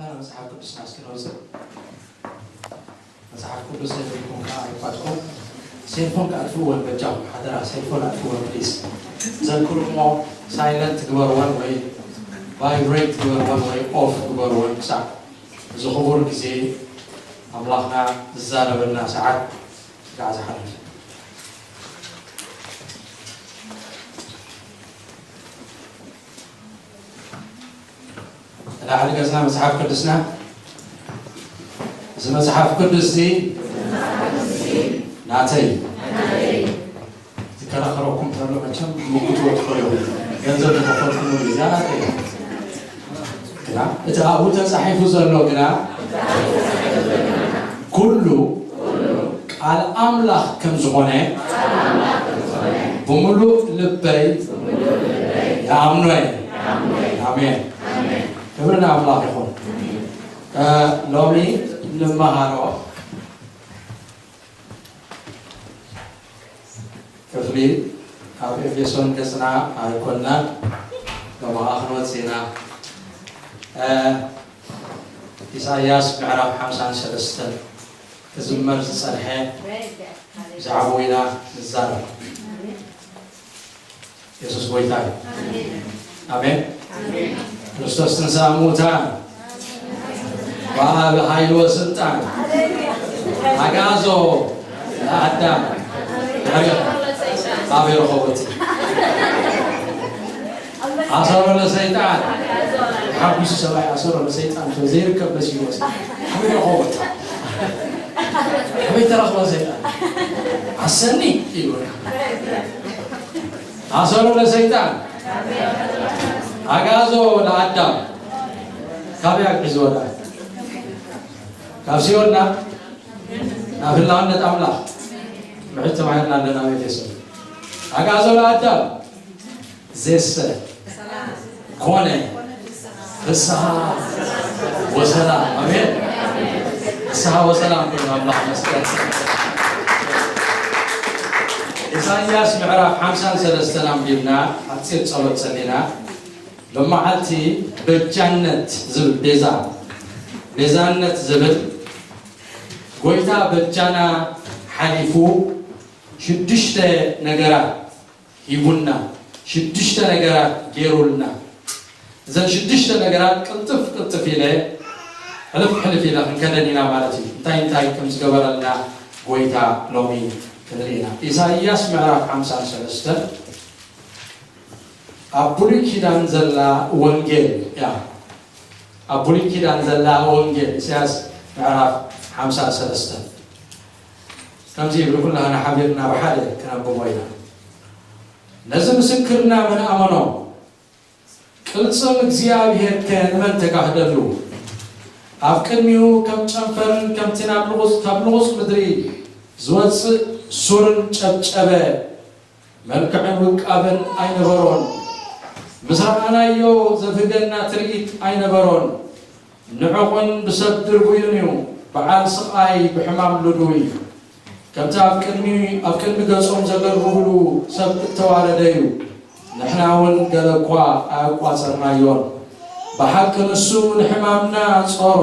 መጽሓፍ ቅዱስና እስኪ ነውጽእ። መጽሓፍ ቅዱስ የብልኩም ከኣ ኣይፋትኩም። ሴልፎን ከኣጥፍእወን በጃኹም፣ ሓደራ፣ ሴልፎን ኣጥፍእወን ፕሊስ። ዘክሩ እሞ ሳይለንት ግበርወን ወይ ቫይብሬት ግበርወን ወይ ኦፍ ግበርወን ክሳዕ እዚ ክቡር ግዜ ኣምላኽና ዝዛረበና ሰዓት ስጋዕ ዝሓልፍ። ንላዕሊ ገጽና መጽሓፍ ቅዱስና፣ እዚ መጽሓፍ ቅዱስ እዚ ናተይ እዩ። ዝከራኸረኩም ተሎ መቸም ምጉትዎ ትኽእሉ፣ ገንዘብ ዝኸፈልኩምሉ እዚ ናተይ እዩ። ግና እቲ ኣብኡ ተጻሒፉ ዘሎ ግና ኩሉ ቃል ኣምላኽ ከም ዝኾነ ብምሉእ ልበይ ይኣምኖ እየ። ኣሜን። ክብሪ ንኣምላኽ ይኹን። እ፣ ሎሚ ንመሃሮ ክፍሊ ኣብ ኤፌሶን ገጽና ኣይኮንናን፣ ሎሚ ኸኣ ክንወጽእ ኢና። እ፣ ኢሳይያስ ምዕራፍ ሓምሳን ሰለስተን ክዝመር ዝጸንሐ ብዛዕባኡ ኢና ንዛረብ። የሱስ ጐይታ እዩ። ኣሜን። ክርስቶስ ትንሳእ እሙታን፣ ወሃቢ ሓይሊ ወስልጣን፣ ኣግዓዞ ለኣዳም፣ ኣቤ ረኸቦት። ኣሰሮ ለሰይጣን። ሓጒሱ ሰብኣይ ኣሰሮ ለሰይጣን ዘይርከብ መሲልዎ፣ ኣበይ ረኸቦት? ኣበይ ተረኽቦ ሰይጣን? ኣሰኒ ኢሉ። ኣሰሮ ለሰይጣን፣ ኣግዓዞ ለኣዳም። ካበይ ኣግዒዝዎ ደኣ? ካብ ሲኦልና ናብ ህላውነት ኣምላኽ ምሕት ተባሂልና ኣለና ኣብ ኤፌሶን። ኣግዓዞ ለኣዳም ዜሰ ኮነ ፍስሃ ወሰላም። ኣሜን። ፍስሃ ወሰላም ኮይኑ ኣምላኽ መስገን። ኢሳይያስ ምዕራፍ ሓምሳን ሰለስተን ኣንቢብና፣ ሓጺር ጸሎት ጸሊና፣ ሎመዓልቲ በጃነት ዝብል ቤዛ፣ ቤዛነት ዝብል ጐይታ በጃና ሓሊፉ ሽዱሽተ ነገራት ሂቡና፣ ሽዱሽተ ነገራት ገይሩልና። እዘን ሽዱሽተ ነገራት ቅልጥፍ ቅልጥፍ ኢለ ሕልፍ ሕልፍ ኢለ ክንከደን ኢና ማለት እዩ። እንታይ እንታይ ከም ዝገበረልና ጐይታ ሎሚ ክንርኢ ኢና። ኢሳይያስ ምዕራፍ ሓምሳን ሰለስተን ኣብ ብሉይ ኪዳን ዘላ ወንጌል እያ። ኣብ ብሉይ ኪዳን ዘላ ወንጌል ኢሳይያስ ምዕራፍ ሓምሳን ሰለስተን ከምዚ ይብል፣ ኩላህና ሓቢርና ብሓደ ክነንብቦ ኢና። ነዚ ምስክርና መን ኣመኖ? ቅልጽም እግዚኣብሔር ከ ንመን ተጋህደሉ? ኣብ ቅድሚኡ ከም ጨንፈርን ከምቲ ናብ ልቑጽ፣ ካብ ልቑጽ ምድሪ ዝወጽእ ሱርን ጨብጨበ። መልክዕን ውቃበን ኣይነበሮን። ምስ ረኣናዮ ዘብህገና ትርኢት ኣይነበሮን። ንዕቑን ብሰብ ድርቡይን እዩ፣ በዓል ስቓይ ብሕማም ልዱይ። ከምቲ ኣብ ቅድሚ፣ ኣብ ቅድሚ ገጾም ዘገርብብሉ ሰብ እተዋረደ እዩ። ንሕና እውን ገለ እኳ ኣየቋጸርናዮን። ብሓቂ ንሱ ንሕማምና ጾሮ፣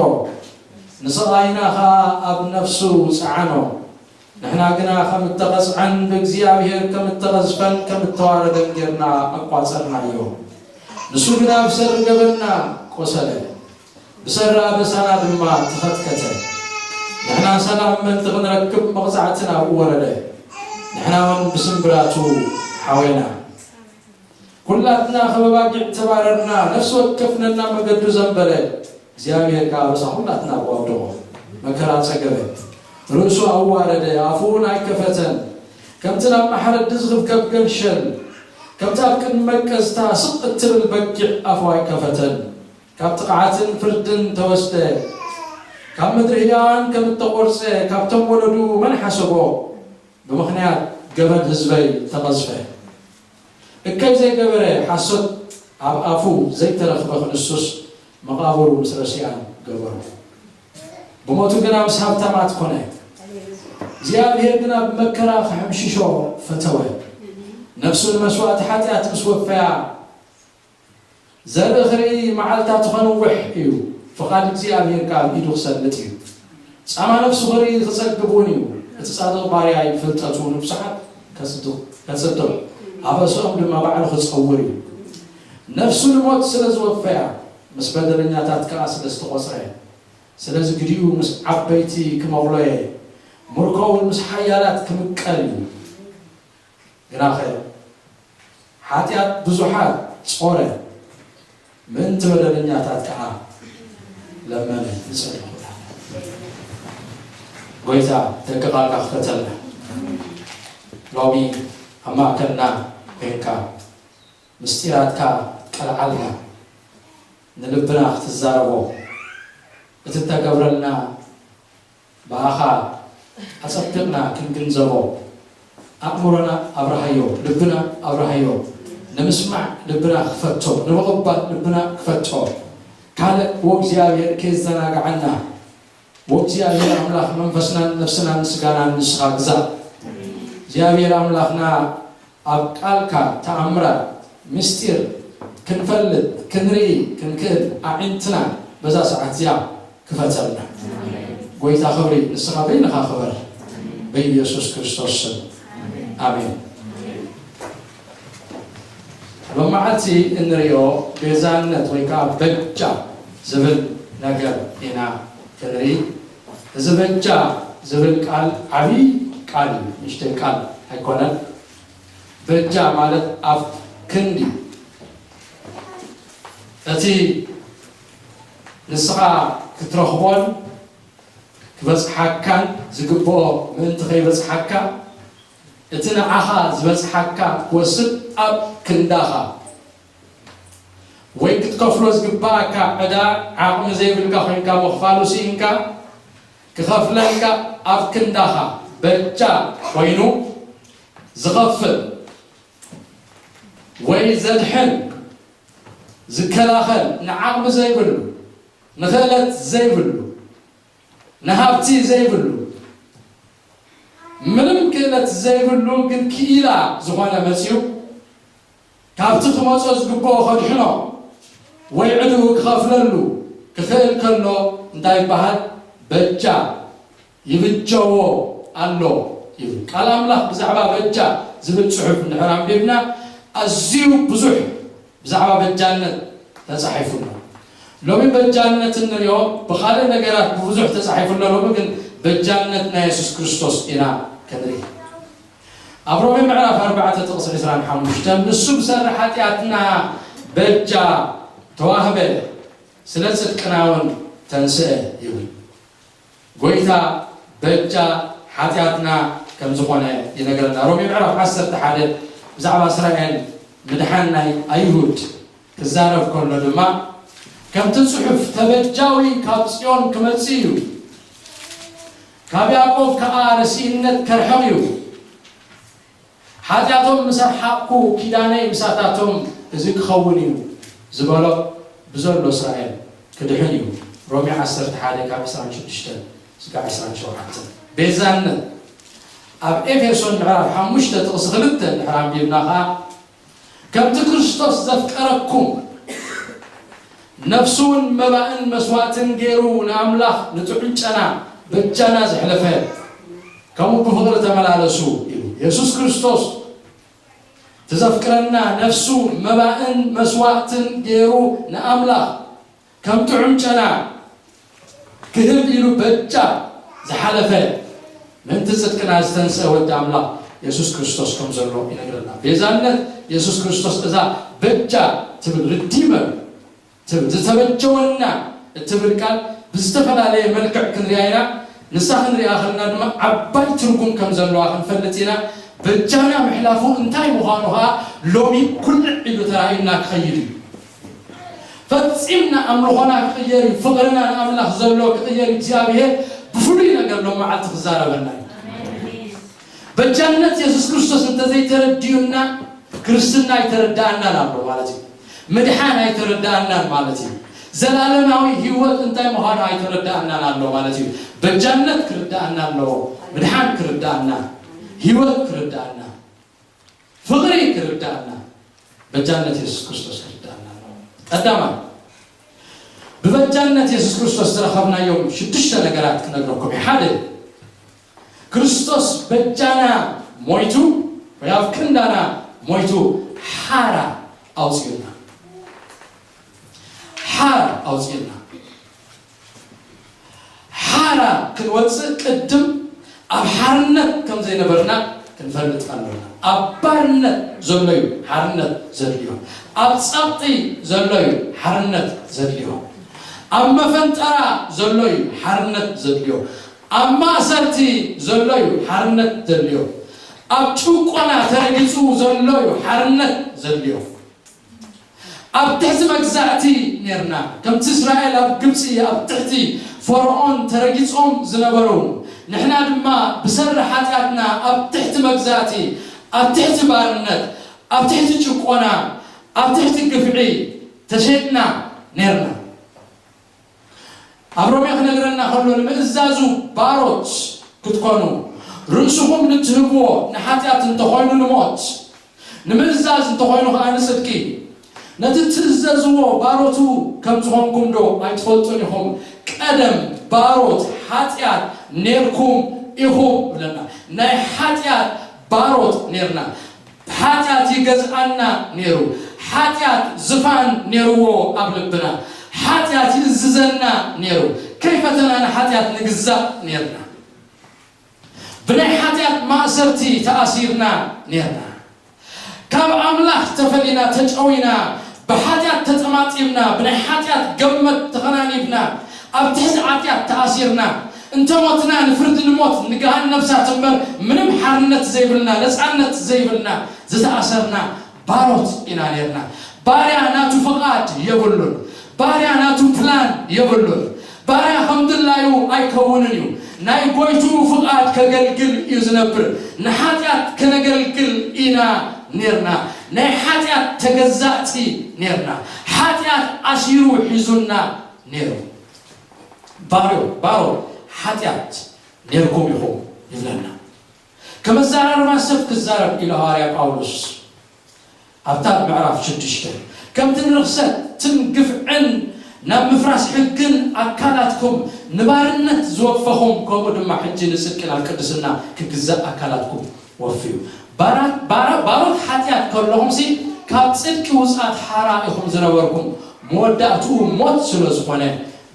ንስቓይና ኸኣ ኣብ ነፍሱ ጸዓኖ። ንሕና ግና ከም እተቐጽዐን ብእግዚኣብሔር ከም እተቐዝፈን ከም እተዋረደን ጌርና ኣቋጸርናዮ። ንሱ ግና ብሰሪ ገበንና ቆሰለ፣ ብሰሪ ኣበሳና ድማ ተኸትከተ። ንሕና ሰላም ምእንቲ ክንረክብ መቕጻዕቲ ናብኡ ወረደ፣ ንሕና እውን ብስምብራቱ ሓወና። ኩላትና ከም ኣባጊዕ ተባረርና፣ ነፍሲ ወከፍ ነናብ መገዱ ዘንበለ፣ እግዚኣብሔር ከኣ ርእሳ ኩላትና ኣብኡ ኣውደቖ። መከራ ጸገበ፣ ርእሱ ኣዋረደ፣ ኣፉ እውን ኣይከፈተን። ከምቲ ናብ ማሕረዲ ዝኽብከብ ገንሸል፣ ከምቲ ኣብ ቅድሚ መቀዝታ ስቕ እትብል በጊዕ ኣፉ ኣይከፈተን። ካብ ጥቕዓትን ፍርድን ተወስደ፣ ካብ ምድሪ ህያዋን ከም እተቖርጸ፣ ካብቶም ወለዱ መን ሓሰቦ? ብምኽንያት ገበን ህዝበይ ተቐዝፈ። እከይ ዘይገበረ፣ ሓሶት ኣብ ኣፉ ዘይተረኽበ ክንሱስ፣ መቓብሩ ምስ ረሲኣን ገበሮ። ብሞቱ ግና ምስ ሃብታማት ኮነ። እግዚኣብሔር ግና ብመከራ ክሕምሽሾ ፈተወ። ነፍሱ ንመስዋእቲ ሓጢኣት ምስ ወፈያ፣ ዘርኢ ክርኢ መዓልታቱ ከንውሕ እዩ። ፍቓድ እግዚኣብሔር ከኣ ኣብ ኢዱ ክሰልጥ እዩ። ጻማ ነፍሱ ክርኢ ክጸግብ እውን እዩ። እቲ ጻድቕ ባርያይ ብፍልጠቱ ንብዙሓት ከጽድቕ፣ ከጽድቕ፣ ኣበስኦም ድማ ባዕሉ ክጸውር እዩ። ነፍሱ ንሞት ስለ ዝወፈያ፣ ምስ በደለኛታት ከኣ ስለ ዝተቖጽረ፣ ስለዚ ግዲኡ ምስ ዓበይቲ ክመቕሎ እየ፣ ምርኮ እውን ምስ ሓያላት ክምቀል እዩ። ግናኸ ሓጢኣት ብዙሓት ጾረ፣ ምእንቲ በደለኛታት ከኣ ለመነ። ንጸሊ። ጎይታ ደቂ ቃልካ ክፈተልና። ሎሚ ኣብ ማእከልና ኮንካ ምስጢራትካ ቀልዓልና፣ ንልብና ክትዛረቦ፣ እቲ እተገብረልና ብኣኻ ኣጸቢቕና ክንግንዘቦ ኣእምሮና ኣብርሃዮ፣ ልብና ኣብርሃዮ። ንምስማዕ ልብና ክፈቶ፣ ንምቕባል ልብና ክፈቶ። ካልእ ወእግዚኣብሔር ከየዘናግዓና፣ ወእግዚኣብሔር ኣምላኽ መንፈስናን ነፍስናን ስጋናን ንስኻ ግዛእ። እግዚኣብሔር ኣምላኽና ኣብ ቃልካ ተኣምራት ምስጢር ክንፈልጥ ክንርኢ ክንክእል ኣዒንትና በዛ ሰዓት እዚኣ ክፈተልና። ጎይታ ክብሪ ንስኻ በይንኻ ክበር ብኢየሱስ ክርስቶስ ስም ኣሜን። ሎመዓልቲ እንሪኦ ቤዛነት ወይ ከዓ በጃ ዝብል ነገር ኢና ክንርኢ። እዚ በጃ ዝብል ቃል ዓብይ ቃል እዩ፣ ንእሽተይ ቃል ኣይኮነን። በጃ ማለት ኣፍ ክንዲ እቲ ንስኻ ክትረኽቦን ክበጽሓካን ዝግብኦ ምእንቲ ከይበጽሓካ እቲ ንዓኻ ዝበጽሓካ ክወስድ ኣብ ክንዳኻ ወይ ክትከፍሎ ዝግባኣካ ዕዳ ዓቕሚ ዘይብልካ ኮይንካ ምኽፋሉ ስኢንካ ክኸፍለልካ ኣብ ክንዳኻ በጃ ኮይኑ ዝኸፍል ወይ ዘድሕን ዝከላኸል ንዓቕሚ ዘይብሉ ንኽእለት ዘይብሉ ንሃብቲ ዘይብሉ ምንም ክእለት ዘይብሉ ግን ክኢላ ዝኾነ መፂኡ ካብቲ ክመፆ ዝግብኦ ከድሕኖ ወይ ዕድኡ ክኸፍለሉ ክኽእል ከሎ እንታይ ይበሃል? በጃ ይብጀዎ ኣሎ ይብል ቃል ኣምላኽ። ብዛዕባ በጃ ዝብል ፅሑፍ እንድሕር ኣንቢብና ኣዝዩ ብዙሕ ብዛዕባ በጃነት ተጻሒፉ ኣሎ። ሎሚ በጃነት እንሪኦ ብኻልእ ነገራት ብብዙሕ ተጻሒፉ ኣሎ። ሎሚ ግን በጃነት ናይ የሱስ ክርስቶስ ኢና ክንርኢ። ኣብ ሮሜ ምዕራፍ ኣርባዕተ ጥቕሲ ዕስራን ሓሙሽተን ንሱ ብሰሪ ሓጢኣትና በጃ ተዋህበ፣ ስለ ጽድቅና እውን ተንስአ ይብል። ጎይታ በጃ ሓጢኣትና ከም ዝኾነ ይነግረና። ሮሜ ምዕራፍ ዓሰርተ ሓደ ብዛዕባ እስራኤል ምድሓን ናይ ኣይሁድ ክዛረብ ከሎ ድማ ከምቲ ጽሑፍ ተበጃዊ ካብ ጽዮን ክመጽእ እዩ፣ ካብ ያዕቆብ ከኣ ረሲእነት ከርሕቕ እዩ። ሓጢኣቶም ምስ ኣርሓቕኩ ኪዳነይ ምሳታቶም እዚ ክኸውን እዩ ዝበሎ ብዘሎ እስራኤል ክድሕን እዩ። ሮሜ ዓሰርተ ሓደ ካብ ዕስራን ሽዱሽተን ስጋዕ ዕስራን ሸውዓተን። ቤዛነት ኣብ ኤፌሶን ምዕራፍ ሓሙሽተ ጥቕሲ ክልተ እንድሕር ኣንቢብና ኸዓ ከምቲ ክርስቶስ ዘፍቀረኩም ነፍሱ እውን መባእን መስዋእትን ገይሩ ንኣምላኽ ንጥዑም ጨና በጃና ዘሕለፈ ከምኡ ብፍቕሪ ተመላለሱ ኢሉ። የሱስ ክርስቶስ እቲ ዘፍቅረና ነፍሱ መባእን መስዋእትን ገይሩ ንኣምላኽ ከም ጥዑም ጨና ክህብ ኢሉ በጃ ዝሓለፈ ምእንቲ ጽድቅና ዝተንስአ ወዲ ኣምላኽ የሱስ ክርስቶስ ከም ዘሎ ይነግረና። ቤዛነት የሱስ ክርስቶስ እዛ በጃ ትብል ሪዲመር ትብል ዝተበጀወና እትብል ቃል ብዝተፈላለየ መልክዕ ክንሪኣ ኢና። ንሳ ክንሪኣ ከለና ድማ ዓባይ ትርጉም ከም ዘለዋ ክንፈልጥ ኢና። በጃና ምሕላፉ እንታይ ምዃኑ ኸዓ ሎሚ ኩልዕ ኢሉ ተራእዩና ክኸይድ እዩ። ፈጺምና ኣምልኾና ክቕየር እዩ። ፍቕርና ንኣምላኽ ዘሎ ክቕየር እዩ። እግዚኣብሔር ብፍሉይ ነገር ሎም መዓልቲ ክዛረበና እዩ። በጃነት የሱስ ክርስቶስ እንተዘይተረድዩና ክርስትና ኣይተረዳእናን ኣሎ ማለት እዩ። ምድሓን ኣይተረዳእናን ማለት እዩ። ዘላለማዊ ህይወት እንታይ ምዃኑ ኣይተረዳእናን ኣሎ ማለት እዩ። በጃነት ክርዳእና ኣለዎ። ምድሓን ክርዳእና፣ ህይወት ክርዳእና፣ ፍቕሪ ክርዳእና፣ በጃነት የሱስ ክርስቶስ ክርዳእና ኣለዎ። ቀዳማይ ብበጃነት የሱስ ክርስቶስ ዝረኸብናዮም ሽዱሽተ ነገራት ክነግረኩም እየ። ሓደ፣ ክርስቶስ በጃና ሞይቱ ወይ ኣብ ክንዳና ሞይቱ ሓራ ኣውፅኡና። ሓራ ኣውፅኡና። ሓራ ክንወፅእ ቅድም ኣብ ሓርነት ከም ዘይነበርና ክንፈልጥ ኣለና። ኣብ ባርነት ዘሎ እዩ ሓርነት ዘድልዮ። ኣብ ጸቕጢ ዘሎ እዩ ሓርነት ዘድልዮ። ኣብ መፈንጠራ ዘሎ እዩ ሓርነት ዘድልዮ። ኣብ ማእሰርቲ ዘሎ እዩ ሓርነት ዘድልዮ። ኣብ ጭቆና ተረጊጹ ዘሎ እዩ ሓርነት ዘድልዮ። ኣብ ትሕቲ መግዛእቲ ኔርና፣ ከምቲ እስራኤል ኣብ ግብጺ ኣብ ትሕቲ ፈርዖን ተረጊጾም ዝነበሩ፣ ንሕና ድማ ብሰሪ ሓጢኣትና ኣብ ትሕቲ መግዛእቲ፣ ኣብ ትሕቲ ባርነት፣ ኣብ ትሕቲ ጭቆና፣ ኣብ ትሕቲ ግፍዒ ተሸጥና ኔርና። ኣብ ሮሜ ክነግረና ከሎ፣ ንምእዛዙ ባሮት ክትኮኑ፣ ርእስኹም ንትህብዎ ንሓጢኣት እንተኾይኑ ንሞት፣ ንምእዛዝ እንተኾይኑ ኸኣ ንጽድቂ። ነቲ ትእዘዝዎ ባሮቱ ከም ዝኾንኩም ዶ ኣይትፈልጡን ኢኹም? ቀደም ባሮት ሓጢኣት ኔርኩም ኢኹም ብለና። ናይ ሓጢኣት ባሮት ኔርና። ሓጢኣት ይገዝኣና ኔሩ። ሓጢኣት ዝፋን ኔርዎ ኣብ ልብና። ሓጢኣት ይእዝዘና ኔሩ። ከይፈተና ንሓጢኣት ንግዛእ ኔርና። ብናይ ሓጢኣት ማእሰርቲ ተኣሲርና ኔርና። ካብ ኣምላኽ ተፈሊና፣ ተጨዊና፣ ብሓጢኣት ተጠማጢምና፣ ብናይ ሓጢኣት ገመድ ተኸናኒብና፣ ኣብ ትሕቲ ሓጢኣት ተኣሲርና፣ እንተ ሞትና ንፍርዲ ንሞት፣ ንገሃን ነፍሳት እምበር ምንም ሓርነት ዘይብልና፣ ነጻነት ዘይብልና፣ ዝተኣሰርና ባሮት ኢና ኔርና። ባርያ ናቱ ፍቓድ የብሉን። ባርያ ናቱ ፕላን የብሉን። ባርያ ከም ድላዩ ኣይከውንን እዩ። ናይ ጎይትኡ ፍቓድ ከገልግል እዩ ዝነብር። ንሓጢኣት ከነገልግል ኢና ኔርና። ናይ ሓጢኣት ተገዛእቲ ኔርና። ሓጢኣት ኣሲሩ ሒዙና ኔሩ። ባርዮ፣ ባሮ ሓጢኣት ኔርኩም ኢኹም ይብለና። ከም ኣዘራርባ ሰብ ክዛረብ ኢሉ ሃዋርያ ጳውሎስ ኣብታ ምዕራፍ ሽዱሽተ፣ ከምቲ ንርኽሰትን ግፍዕን ናብ ምፍራስ ሕግን ኣካላትኩም ንባርነት ዝወፈኹም፣ ከምኡ ድማ ሕጂ ንጽድቂ ናብ ቅድስና ክግዛእ ኣካላትኩም ወፍዩ። ባራት-፣ ባራ-፣ ባሮት ሓጢኣት ከለኹምሲ ካብ ጽድቂ ውጽኣት ሓራ ኢኹም ዝነበርኩም፣ መወዳእትኡ ሞት ስለ ዝኾነ፣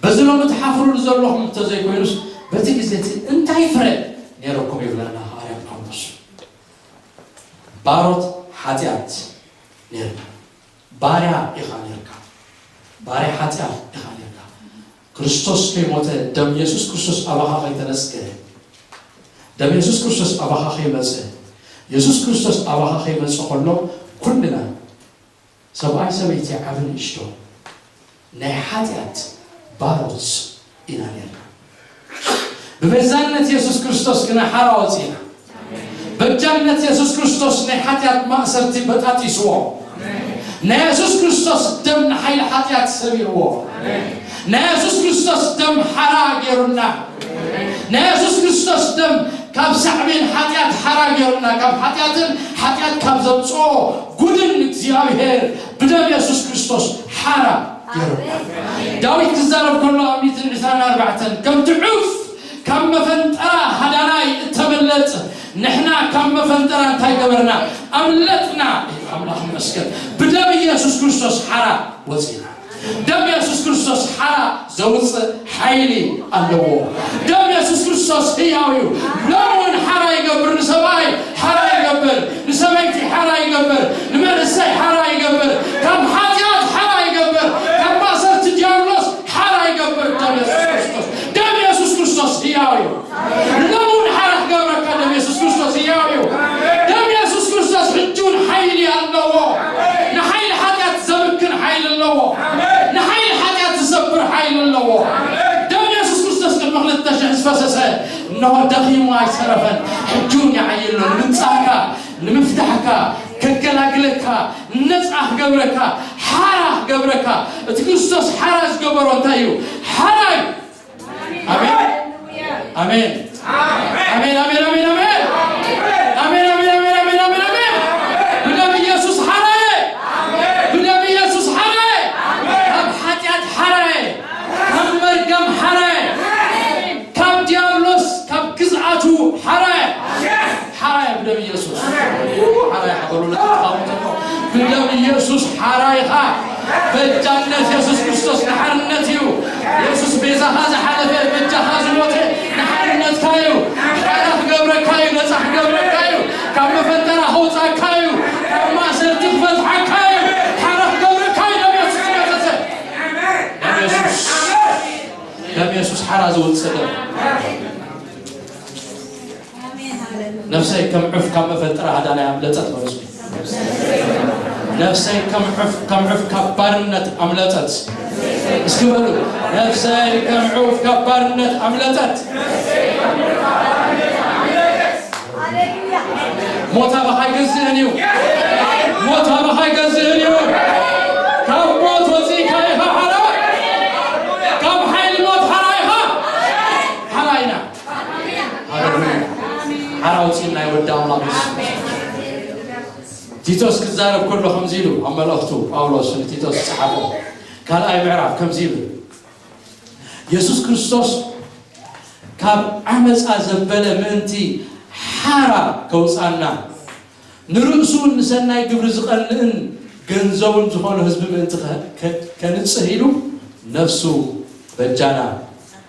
በዚ ሎሚ ትሓፍሩሉ ዘለኹም እንተዘይኮይኑስ፣ በቲ ግዜ እቲ እንታይ ፍረ ነይረኩም ይብለና ሃዋርያ ጳውሎስ። ባሮት ሓጢኣት ኔርካ። ባርያ ኢኻ ኔርካ። ባርያ ሓጢኣት ኢኻ ኔርካ። ክርስቶስ ከይሞተ፣ ደም የሱስ ክርስቶስ ኣባኻ ከይተነጽገ፣ ደም የሱስ ክርስቶስ ኣባኻ ከይመጸ፣ የሱስ ክርስቶስ ኣባኻ ከይመጸ ከሎ፣ ኩልና፣ ሰብኣይ ሰበይቲ፣ ዓቢ ንእሽቶ፣ ናይ ሓጢኣት ባሮት ኢና ኔርና። ብቤዛነት የሱስ ክርስቶስ ግና ሓራ ወጺና። በጃነት የሱስ ክርስቶስ ናይ ሓጢኣት ማእሰርቲ በጣጢስዎ። ናይ የሱስ ክርስቶስ ደም ንሓይሊ ሓጢኣት ሰቢርዎ። ናይ የሱስ ክርስቶስ ደም ሓራ ገይሩና። ናይ የሱስ ክርስቶስ ደም ካብ ሳዕቤን ሓጢኣት ሓራ ገይሩና። ካብ ሓጢኣትን ሓጢኣት ካብ ዘምጽኦ ጉድን እግዚኣብሔር ብደም የሱስ ክርስቶስ ሓራ ገይሩና። ዳዊት ክዛረብ ከሎ ኣብ ሚእትን ዕስራን ኣርባዕተን፣ ከምቲ ዑፍ ካብ መፈንጠራ ሃዳናይ እተመለጥ፣ ንሕና ካብ መፈንጠራ እንታይ ገበርና? ኣምለጥና። ኣምላኽ ይመስገን። ብደም ኢየሱስ ክርስቶስ ሓራ ወጺና። ደም ኢየሱስ ክርስቶስ ሓራ ዘውጽእ ሓይሊ ኣለዎ። ደም ኢየሱስ ክርስቶስ ህያው እዩ። ሎሚ እውን ሓራ ይገብር፣ ንሰብኣይ ሓራ ይገብር፣ ንሰበይቲ ሓራ ይገብር፣ ንመንእሰይ ሓራ ይገብር፣ ካብ ሓጢኣት ሓራ ይገብር፣ ካብ ማእሰርቲ ዲያብሎስ ሓራ ይገብር። ደም ኢየሱስ ክርስቶስ፣ ደም ኢየሱስ ክርስቶስ ህያው እዩ። ሎሚ እውን ሓራ ክገብረካ ደም ኢየሱስ ክርስቶስ ህያው እዩ። ደም ኢየሱስ ክርስቶስ ሕጂ እውን ሓይሊ ኣለዎ። ንሓይሊ ሓጢኣት ዘምክን ሓይሊ ኣለዎ። ንሓይሊ ሓጢኣት ዝሰብር ሓይሊ ኣለዎ። ደም ኢየሱስ ክርስቶስ ቅድሚ ክልተ ሽሕ ዝፈሰሰ፣ እነሆ ደኺሙ ኣይተረፈን። ሕጂ እውን ይዓዪ ኣሎ። ንምንጻህካ፣ ንምፍታሕካ፣ ከገላግለካ፣ ነጻ ክገብረካ፣ ሓራ ክገብረካ። እቲ ክርስቶስ ሓራ ዝገበሮ እንታይ እዩ? ሓራ እዩ። ኣሜን። ኣሜን። ኣሜን፣ ኣሜን፣ ኣሜን፣ ኣሜን። ኣሜን፣ ኣሜን፣ ኣሜን፣ ኣሜን፣ ኣሜን፣ ኣሜን። ብደም ኢየሱስ ሓራየ። ብደም ኢየሱስ ሓራየ። ካብ ሓጢኣት ሓራየ። ሓራይኻ በጃነት የሱስ ክርስቶስ ንሓርነት እዩ። የሱስ ቤዛኻ ዝሓለፈ፣ በጃኻ ዝሞተ ንሓርነትካ እዩ። ሓራ ክገብረካ እዩ፣ ነጻ ክገብረካ እዩ። ካብ መፈንጠራ ከውጻካ እዩ። ካብ ማእሰርቲ ክፈትሓካ እዩ። ሓራ ክገብረካ እዩ። ደም የሱስ ዝፈሰሰ፣ ደም የሱስ፣ ደም የሱስ ሓራ ዝውጽእ ደም። ነፍሰይ ከም ዑፍ ካብ መፈንጠራ ሃዳናይ ኣምለጠት በሉ እስኪ። ነፍሰይ ከም ዑፍ፣ ከም ዑፍ ካብ ባርነት ኣምለጠት። እስኪ በሉ፣ ነፍሰይ ከም ዑፍ ካብ ባርነት ኣምለጠት። ሞት ኣባኻ ኣይገዝእን እዩ። ሞት ኣባኻ ኣይገዝእን እዩ። ካብ ሞት ወፂእካ ኢኻ ሓራ። ካብ ሓይሊ ሞት ሓራ ኢኻ። ሓራ ኢና። ሃሌሉያ። ሓራ ኣውፅእና እዩ ወዲ ኣምላኽ የሱስ። ቲቶስ ክዛረብ ከሎ ከምዚ ኢሉ ኣብ መልእኽቱ ጳውሎስ ንቲቶስ ዝጸሓፎ ካልኣይ ምዕራፍ ከምዚ ይብል፣ የሱስ ክርስቶስ ካብ ዓመጻ ዘበለ ምእንቲ ሓራ ከውጻና ንርእሱ ንሰናይ ግብሪ ዝቐንእን ገንዘቡን ዝኾኑ ህዝቢ ምእንቲ ከ-፣ ከ-፣ ከንጽህ ኢሉ ነፍሱ በጃና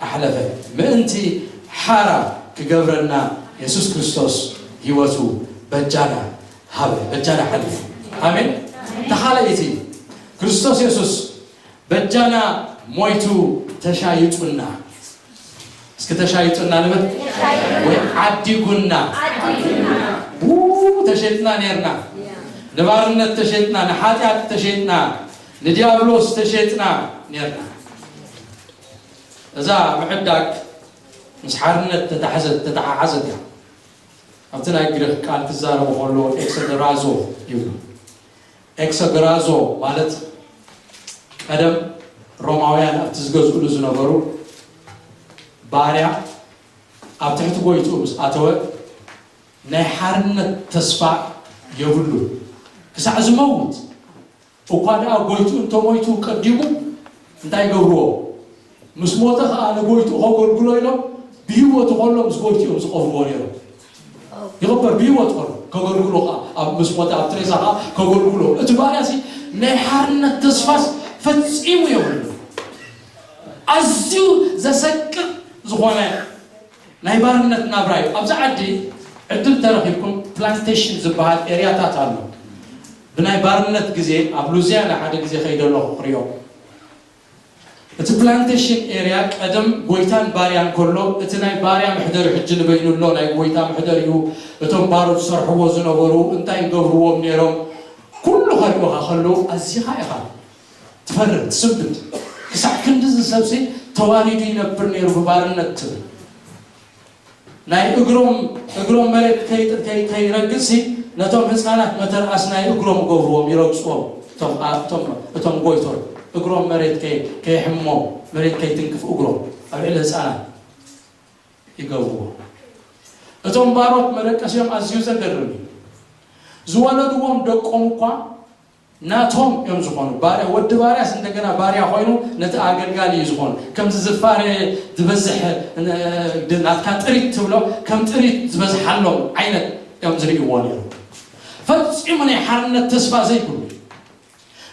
ኣሕለፈ። ምእንቲ ሓራ ክገብረና የሱስ ክርስቶስ ህይወቱ በጃና ሃበ፣ በጃና ሓሊፉ። ኣሜን። ተኻለይቲ ክርስቶስ የሱስ በጃና ሞይቱ ተሻይጡና። እስኪ ተሻይጡና ንበል። ወይ ዓዲጉና። ው፣ ተሸጥና ኔርና። ንባርነት ተሸጥና፣ ንሓጢኣት ተሸጥና፣ ንዲያብሎስ ተሸጥና ኔርና። እዛ ምዕዳግ ምስ ሓርነት ተታሕዘት፣ ተተሓሓዘት እያ። ኣብቲ ናይ ግሪኽ ቃል ክዛረቡ ከለዉ ኤክሰገራዞ ይብሉ። ኤክሰገራዞ ማለት ቀደም ሮማውያን ኣብቲ ዝገዝእሉ ዝነበሩ ባርያ ኣብ ትሕቲ ጎይትኡ ምስ ኣተወ ናይ ሓርነት ተስፋ የብሉን። ክሳዕ ዝመውት እኳ ደኣ ጎይትኡ እንተሞይቱ ቀዲሙ እንታይ ይገብርዎ? ምስ ሞተ ኸዓ ንጎይትኡ ከገልግሎ ኢሎም ብህይወቱ ከሎ ምስ ጎይትኡ እዮም ዝቐብርዎ ነይሮም። ይቕበር ብህይወት ኾኖ ከገልግሎ ኸዓ ኣብ ምስ ሞተ ኣብ ትሬሳ ኸዓ ከገልግሎ። እቲ ባርያ ሲ ናይ ሓርነት ተስፋስ ፈጺሙ የብሉ። ኣዝዩ ዘሰቅቕ ዝኾነ ናይ ባርነት ናብራ እዩ። ኣብዚ ዓዲ ዕድል ተረኺብኩም ፕላንቴሽን ዝበሃል ኤርያታት ኣሎ። ብናይ ባርነት ግዜ ኣብ ሉዚያና ሓደ ግዜ ከይደ ኣለኹ ክሪኦ። እቲ ፕላንቴሽን ኤርያ ቀደም ጎይታን ባርያን ከሎ፣ እቲ ናይ ባርያ መሕደሪ ሕጂ ንበይኑ ኣሎ፣ ናይ ጎይታ መሕደሪ እዩ። እቶም ባሮት ዝሰርሕዎ ዝነበሩ እንታይ ይገብርዎም ነይሮም? ኩሉ ከርእዩኻ ከለዉ ኣዚኻ ኢኻ ትፈርህ፣ ትስንብድ። ክሳዕ ክንድዚ ሰብሲ ተዋሪዱ ይነብር ነይሩ ብባርነት ትብል። ናይ እግሮም፣ እግሮም መሬት ከይ-፣ ከይ-፣ ከይረግጽሲ ነቶም ህጻናት መተርኣስ ናይ እግሮም ገብርዎም፣ ይረግጽዎም። እቶም፣ ኣ-፣ እቶም፣ እቶም ጎይቶት እግሮም መሬት ከይ-፣ ከይሕሞም፣ መሬት ከይትንክፍ እግሮም ኣብ ልዕሊ ህጻናት ይገብርዎ። እቶም ባሮት መደቀሲኦም ኣዝዩ ዘገርም እዩ። ዝወለድዎም ደቆም እኳ ናቶም እዮም ዝኾኑ። ባርያ፣ ወዲ ባርያስ እንደገና ባርያ ኮይኑ ነቲ ኣገልጋሊ እዩ ዝኾኑ። ከምዚ ዝፋረ ዝበዝሕ፣ ን-፣ ናትካ ጥሪት ትብሎ፣ ከም ጥሪት ዝበዝሓሎም ዓይነት እዮም ዝርእይዎ ነይሩ። ፈጺሙ ናይ ሓርነት ተስፋ ዘይብሉ።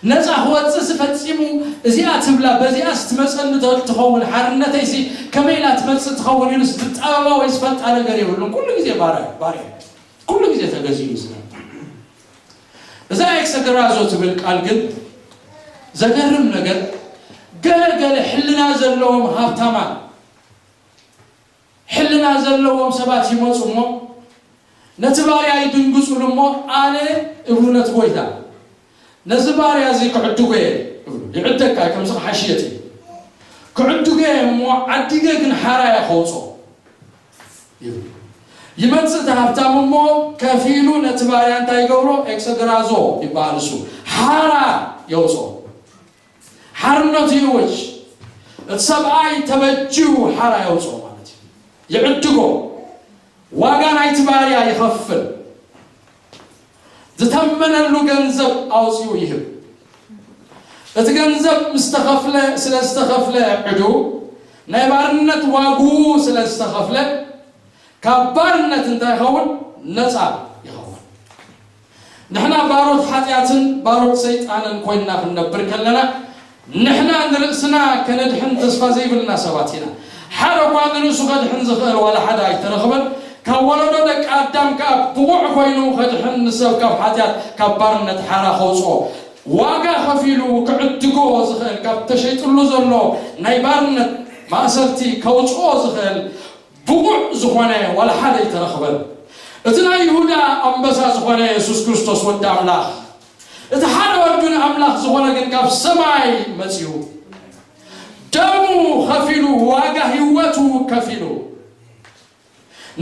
ነፃ ክወፅእሲ ፈጺሙ እዚኣ ትብላ፣ በዚኣስ ትመፀኒ ተ-፣ ትኸውን ሓርነተይሲ ከመይ ኢላ ትመፅእ ትኸውን ኢሉስ ዝጣበባ ወይ ዝፈልጣ ነገር የብሉን። ኩሉ ግዜ ባርያ፣ ባርያ። ኩሉ ግዜ ተገዚኡ እዩ ዝነብር። እዛ ኤክሰገራዞ ትብል ቃል ግን ዘገርም ነገር፣ ገለ ገለ ሕልና ዘለዎም ሃብታማት፣ ሕልና ዘለዎም ሰባት ይመጹ እሞ ነቲ ባርያ ይድንግጹሉ እሞ ኣነ እብሉ ነቲ ጎይታ፣ ነዚ ባርያ እዚ ክዕድጎ እየ እብሉ። ይዕደካ ከምዚ ክሓሽየት እዩ። ክዕድጎ እየ እሞ ዓዲገ ግን ሓራ እየ ከውጾ። ይብል። ይመጽእ እቲ ሃብታም እሞ ከፊሉ ነቲ ባርያ እንታይ ይገብሮ? ኤክሰግራዞ ይበሃል እሱ። ሓራ የውጾ። ሓርነቱ ይእውጅ። እቲ ሰብኣይ ተበጅዩ ሓራ የውጾ ማለት እዩ። ይዕድጎ። ዋጋ ናይቲ ባርያ ይኸፍል። ዝተመነሉ ገንዘብ ኣውጺኡ ይህብ። እቲ ገንዘብ ምስ ተኸፍለ፣ ስለ ዝተኸፍለ ዕዱ፣ ናይ ባርነት ዋግኡ ስለ ዝተኸፍለ፣ ካብ ባርነት እንታይ ይኸውን? ነጻ ይኸውን። ንሕና ባሮት ሓጢኣትን ባሮት ሰይጣንን ኮይንና ክንነብር ከለና፣ ንሕና ንርእስና ከነድሕን ተስፋ ዘይብልና ሰባት ኢና። ሓደ እኳ ንርእሱ ከድሕን ዝኽእል ዋላ ሓደ ኣይተረኽበን። ካብ ወለዶ ደቂ ኣዳም ከኣ ብቑዕ ኮይኑ ከድሕን ንሰብ ካብ ሓጢኣት፣ ካብ ባርነት ሓራ ከውጽኦ፣ ዋጋ ከፊሉ ክዕድጎ ዝኽእል፣ ካብ ተሸይጥሉ ዘሎ ናይ ባርነት ማእሰርቲ ከውጽኦ ዝኽእል ብቑዕ ዝኾነ ዋላ ሓደ ኣይተረኽበን። እቲ ናይ ይሁዳ ኣንበሳ ዝኾነ የሱስ ክርስቶስ ወዲ ኣምላኽ፣ እቲ ሓደ ወዱ ንኣምላኽ ዝኾነ ግን ካብ ሰማይ መጺኡ፣ ደሙ ከፊሉ፣ ዋጋ ህይወቱ ከፊሉ፣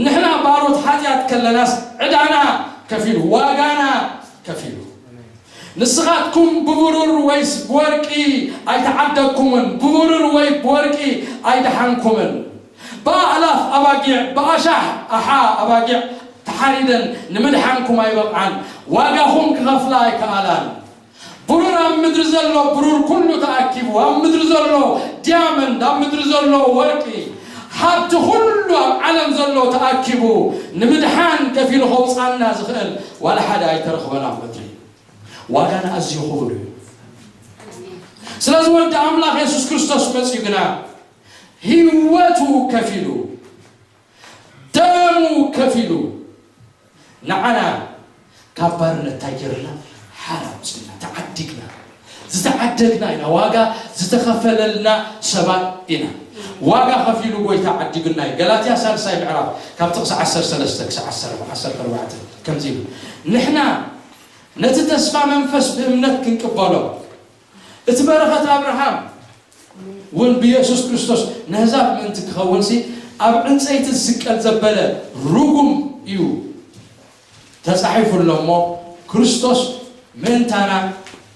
ንሕና ባሮት ሓጢኣት ከለናስ ዕዳና ከፊሉ፣ ዋጋና ከፊሉ። ንስኻትኩም ብብሩር ወይስ ብወርቂ ኣይተዓደግኩምን፣ ብብሩር ወይ ብወርቂ ኣይደሓንኩምን። ብኣእላፍ ኣባጊዕ፣ ብኣሻሕ ኣሓ ኣባጊዕ ተሓሪደን ንምድሓንኩም ኣይበቕዓን። ዋጋኹም ክኸፍላ ኣይከኣላን። ብሩር ኣብ ምድሪ ዘሎ ብሩር ኩሉ ተኣኪቡ፣ ኣብ ምድሪ ዘሎ ዲያመንድ፣ ኣብ ምድሪ ዘሎ ወርቂ፣ ሃብቲ ኩሉ ኣብ ዓለም ዘሎ ተኣኪቡ ንምድሓን ከፊሉ ከውፃና ዝኽእል ዋላ ሓደ ኣይተረኽበን ኣብ ምድሪ። ዋጋና ኣዝዩ ክቡር እዩ። ስለዚ ወዲ ኣምላኽ የሱስ ክርስቶስ መጺኡ ግና ህይወቱ ከፊሉ፣ ደሙ ከፊሉ፣ ንዓና ካብ ባርነት እንታይ ገይርና? ሓራ ኣውፅእና፣ ተዓዲግና። ዝተዓደግና ኢና፣ ዋጋ ዝተኸፈለልና ሰባት ኢና። ዋጋ ከፊሉ ጎይታ ዓዲጉና እዩ። ገላትያ ሳልሳይ ምዕራፍ ካብ ጥቕሲ ዓሰርተ ሰለስተ ክሳብ ዓሰርተ ኣርባዕተ ከምዚ ይብል፣ ንሕና ነቲ ተስፋ መንፈስ ብእምነት ክንቅበሎ፣ እቲ በረኸት ኣብርሃም እውን ብየሱስ ክርስቶስ ነህዛብ ምእንቲ ክኸውንሲ ኣብ ዕንፀይቲ ዝስቀል ዘበለ ርጉም እዩ ተጻሒፉ ኣሎ እሞ፣ ክርስቶስ ምእንታና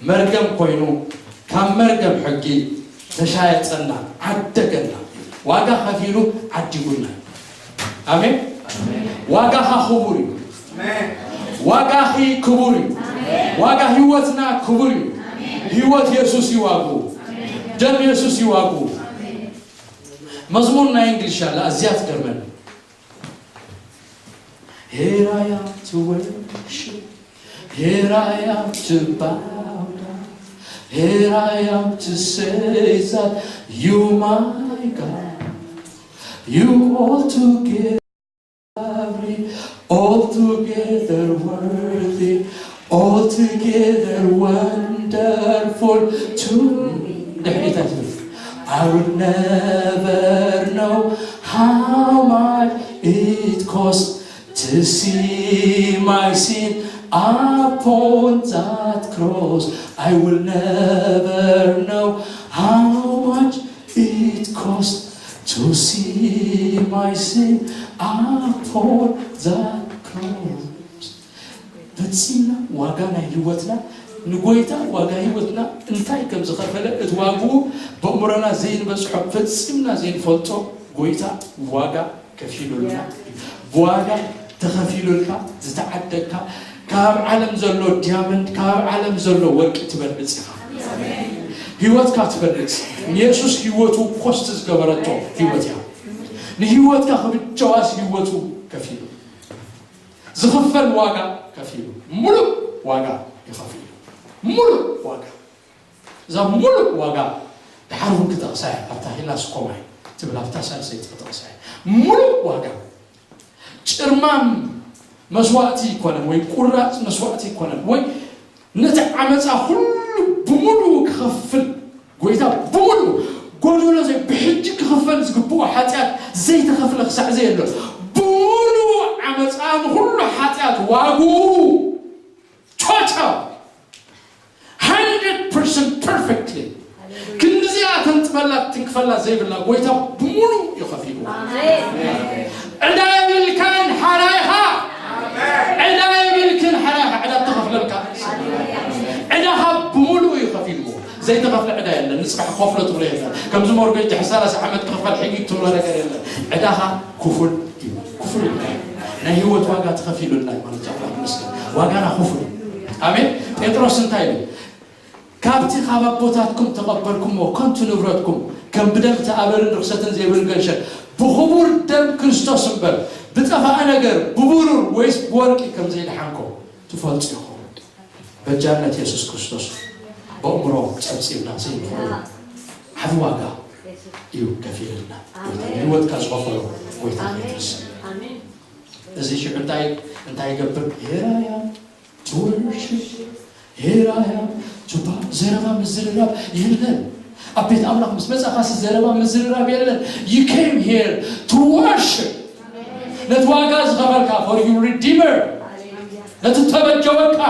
መርገም ኮይኑ ካብ መርገም ሕጊ ተሻየጸና፣ ዓደገና፣ ዋጋ ከፊሉ ዓዲጉና። ኣሜን። ዋጋኻ ክቡር እዩ። ዋጋኺ ክቡር እዩ። ዋጋ ህይወትና ክቡር እዩ። ህይወት የሱስ ይዋጉ። ደም የሱስ ይዋጉ። መዝሙር ናይ እንግሊሽ ኣላ፣ ኣዝያ ትገርመኒ። Here I am to worship. Here I am to bow down. Here I am to say that you, my God, you altogether lovely, altogether worthy, altogether wonderful to me. I would never know how much it costs to see my sin upon that cross. I will never know how much it costs to see my sin upon that cross. ፈጺምና ዋጋ ናይ ህይወትና ንጎይታ ዋጋ ህይወትና እንታይ ከም ዝኸፈለ እቲ ዋግኡ በእምሮና ዘይንበጽሖ ፈጺምና ዘይንፈልጦ ጎይታ ዋጋ ከፊሉልና። ብዋጋ ተኸፊሉልካ ዝተዓደግካ ካብ ዓለም ዘሎ ዲያመንድ ካብ ዓለም ዘሎ ወርቂ ትበልጽ ኢኻ። ህይወትካ ትበልጽ። ንየሱስ ህይወቱ ኮስት ዝገበረቶ ህይወት እያ። ንህይወትካ ክብጀዋስ ህይወቱ ከፊሉ ዝኽፈል ዋጋ ከፊሉ ሙሉእ ዋጋ ይኸፍል። ሙሉእ ዋጋ እዛ ሙሉእ ዋጋ ድሓር እውን ክጠቕሳ እያ። ኣብታ ሂላስ ኮማይ ትብል ኣብታ ሳልሰይቲ ክጠቕሳ እያ። ሙሉእ ዋጋ ጭርማም መስዋእቲ ይኮነን ወይ ቁራፅ መስዋእቲ ይኮነን ወይ ነቲ ዓመፃ ኩሉ ብሙሉኡ ክኸፍል ጎይታ ብሙሉኡ ጎደሎ ዘይ ብሕጂ ክኽፈል ዝግብኦ ሓጢኣት ዘይተኸፍለ ክሳዕ ዘየሎ ብሙሉኡ ዓመፃ ንኩሉ ሓጢኣት ዋግኡ ቶታል hundred percent perfectly ክንድዚኣ ተንጥበላ ትንክፈላ ዘይብላ ጎይታ ብሙሉ እዩ ከፊሉ። ዕዳ የብልካን ሓራይኻ። ዕዳ የብልክን ሓራይኻ። ዕዳ ተኸፍለልካ። ዕዳኻ ብሙሉ እዩ ከፊሉ። ዘይተኸፍለ ዕዳ የለን። ንፅባሕ ከፍሎ ትብሎ የለን። ከምዚ ሞርጌጅ ድሕሪ ሰላሳ ዓመት ክኽፈል ሕጊ ትብሎ ነገር የለን። ዕዳኻ ክፉል እዩ። ክፉል እዩ። ናይ ህይወት ዋጋ ተኸፊሉልና እዩ ማለት እዩ። ኣምላኽ ይመስገን። ዋጋና ክፉል እዩ። ኣሜን። ጴጥሮስ እንታይ ኢሉ? ካብቲ ካብ ኣቦታትኩም ተቐበልኩሞ ከንቱ ንብረትኩም ከም ብደም ተኣበርን ርኽሰትን ዘይብልን ገንሸል ብኽቡር ደም ክርስቶስ እምበር ብጠፋኣ ነገር ብብሩር ወይስ ብወርቂ ከም ዘይደሓንኩም ትፈልጡ ኢኹም። በጃነት የሱስ ክርስቶስ በእምሮ ጸብጺብና ዘይንኽእሎ ዓቢ ዋጋ እዩ ከፊልና። ጎይታ ንህይወትካ ዝኸፈሎ ጎይታ ከይትርስዕ። እዚ ሽዑ እንታይ እንታይ ይገብር? Here I am to worship, here I am to bow። ዘረባ ምዝርራብ የለን። ኣብ ቤት ኣምላኽ ምስ መጻኻሲ ዘረባ ምዝርራብ የለን። You came here to worship። ነቲ ዋጋ ዝኸፈልካ፣ for your redeemer፣ ነቲ ተበጀወካ፣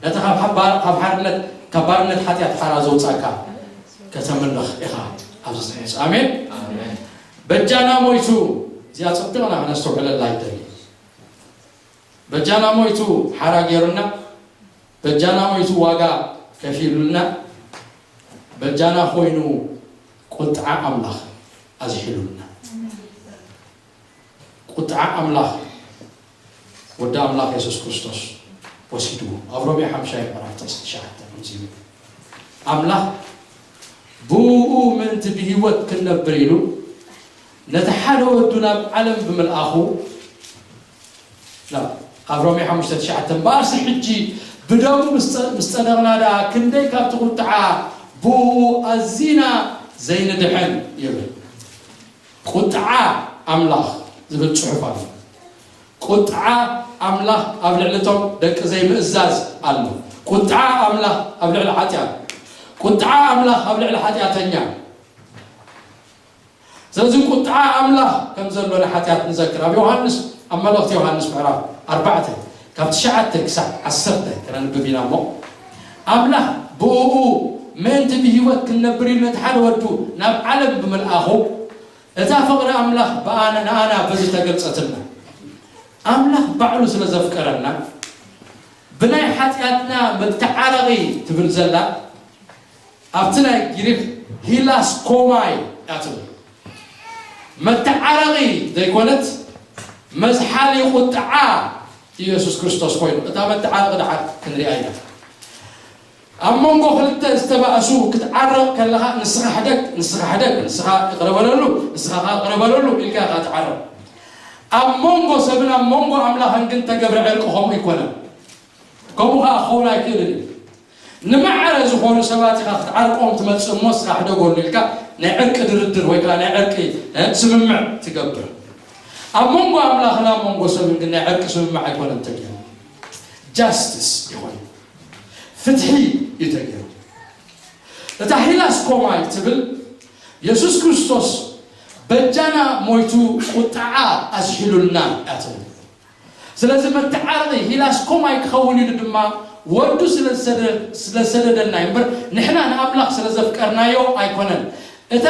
ነቲ ካብ ሓባ- ካብ ሓርነት ካብ ባርነት ሓጢኣት ሓራ ዘውጻካ ከተምልኽ ኢኻ ኣብዚ ዝሕዝ። ኣሜን። በጃና ሞይቱ። እዚኣ ጽብቕና ክነስተውዕለላ ይደሊ። በጃና ሞይቱ ሓራ ገይሩና፣ በጃና ሞይቱ ዋጋ ከፊሉልና፣ በጃና ኮይኑ ቁጥዓ ኣምላኽ ኣዝሒሉልና። ቁጥዓ ኣምላኽ ወዲ ኣምላኽ የሱስ ክርስቶስ ወሲድዎ። ኣብ ሮሜ ሓምሻይ ምዕራፍ ጥቕሲ ትሽዓተ ከምዚ ይብል፣ ኣምላኽ ብእኡ ምእንቲ ብህይወት ክንነብር ኢሉ ነቲ ሓደ ወዱ ናብ ዓለም ብምልኣኹ፣ ናብ ኣብ ሮሜ ሓሙሽተ ትሽዓተ፣ እምበኣርሲ ሕጂ ብደሙ ምስ ጸ- ምስ ጸደቕና ደኣ ክንደይ ካብቲ ቁጥዓ ብእኡ ኣዚና ዘይንድሕን ይብል። ቁጥዓ ኣምላኽ ዝብል ጽሑፍ ኣሎ። ቁጥዓ ኣምላኽ ኣብ ልዕሊ እቶም ደቂ ዘይምእዛዝ ኣሎ። ቁጥዓ ኣምላኽ ኣብ ልዕሊ ሓጢኣት፣ ቁጥዓ ኣምላኽ ኣብ ልዕሊ ሓጢኣተኛ። ስለዚ ቁጥዓ ኣምላኽ ከም ዘሎ ንሓጢኣት ንዘክር። ኣብ ዮሃንስ፣ ኣብ መልእኽቲ ዮሃንስ ምዕራፍ ኣርባዕተ ካብ ትሽዓተ ክሳብ ዓሰርተ ከነንብብ ኢና እሞ፣ ኣምላኽ ብእኡ ምእንቲ ብህይወት ክንነብር ኢሉ ነቲ ሓደ ወዱ ናብ ዓለም ብምልኣኹ፣ እታ ፍቕሪ ኣምላኽ ብኣና ንኣና በዚ ተገልጸትና። ኣምላኽ ባዕሉ ስለ ዘፍቀረና፣ ብናይ ሓጢኣትና መተዓረቒ ትብል ዘላ ኣብቲ ናይ ግሪክ ሂላስኮማይ እያ ትብል። መተዓረቒ ዘይኮነት፣ መዝሓሊ ቁጥዓ ኢየሱስ ክርስቶስ ኮይኑ፣ እታ መተዓረቒ ደሓር ክንሪኣ ኢና። ኣብ መንጎ ክልተ ዝተባእሱ ክትዓረቕ ከለኻ፣ ንስኻ ሕደግ፣ ንስኻ ሕደግ፣ ንስኻ ይቕረ በለሉ፣ ንስኻ ኸኣ ይቕረ በለሉ ኢልካ ኢኻ ትዓረቕ። ኣብ መንጎ ሰብን ኣብ መንጎ ኣምላኽን ግን ተገብረ ዕርቂ ከምኡ ኣይኮነን። ከምኡ ኸኣ ክኸውን ኣይክእልን እዩ። ንማዕረ ዝኾኑ ሰባት ኢኻ ክትዓርቆም ትመጽእ እሞ፣ ንስኻ ሕደገሉ ኢልካ ናይ ዕርቂ ድርድር ወይ ከኣ ናይ ዕርቂ፣ እ፣ ስምምዕ ትገብር። ኣብ መንጎ ኣምላኽን ኣብ መንጎ ሰብን ግን ናይ ዕርቂ ስምምዕ ኣይኮነን ተገይሩ። ጃስቲስ ይኾን፣ ፍትሒ እዩ ተገይሩ። እታ ሂላስኮማይ ትብል፣ የሱስ ክርስቶስ በጃና ሞይቱ ቁጥዓ ኣዝሒሉልና እያ ትብል። ስለዚ መተዓረቒ ሂላስኮማይ ክኸውን ኢሉ ድማ ወዱ ስለ ዝሰደ- ስለ ዝሰደደልና እዩ እምበር፣ ንሕና ንኣምላኽ ስለ ዘፍቀርናዮ ኣይኮነን። እታ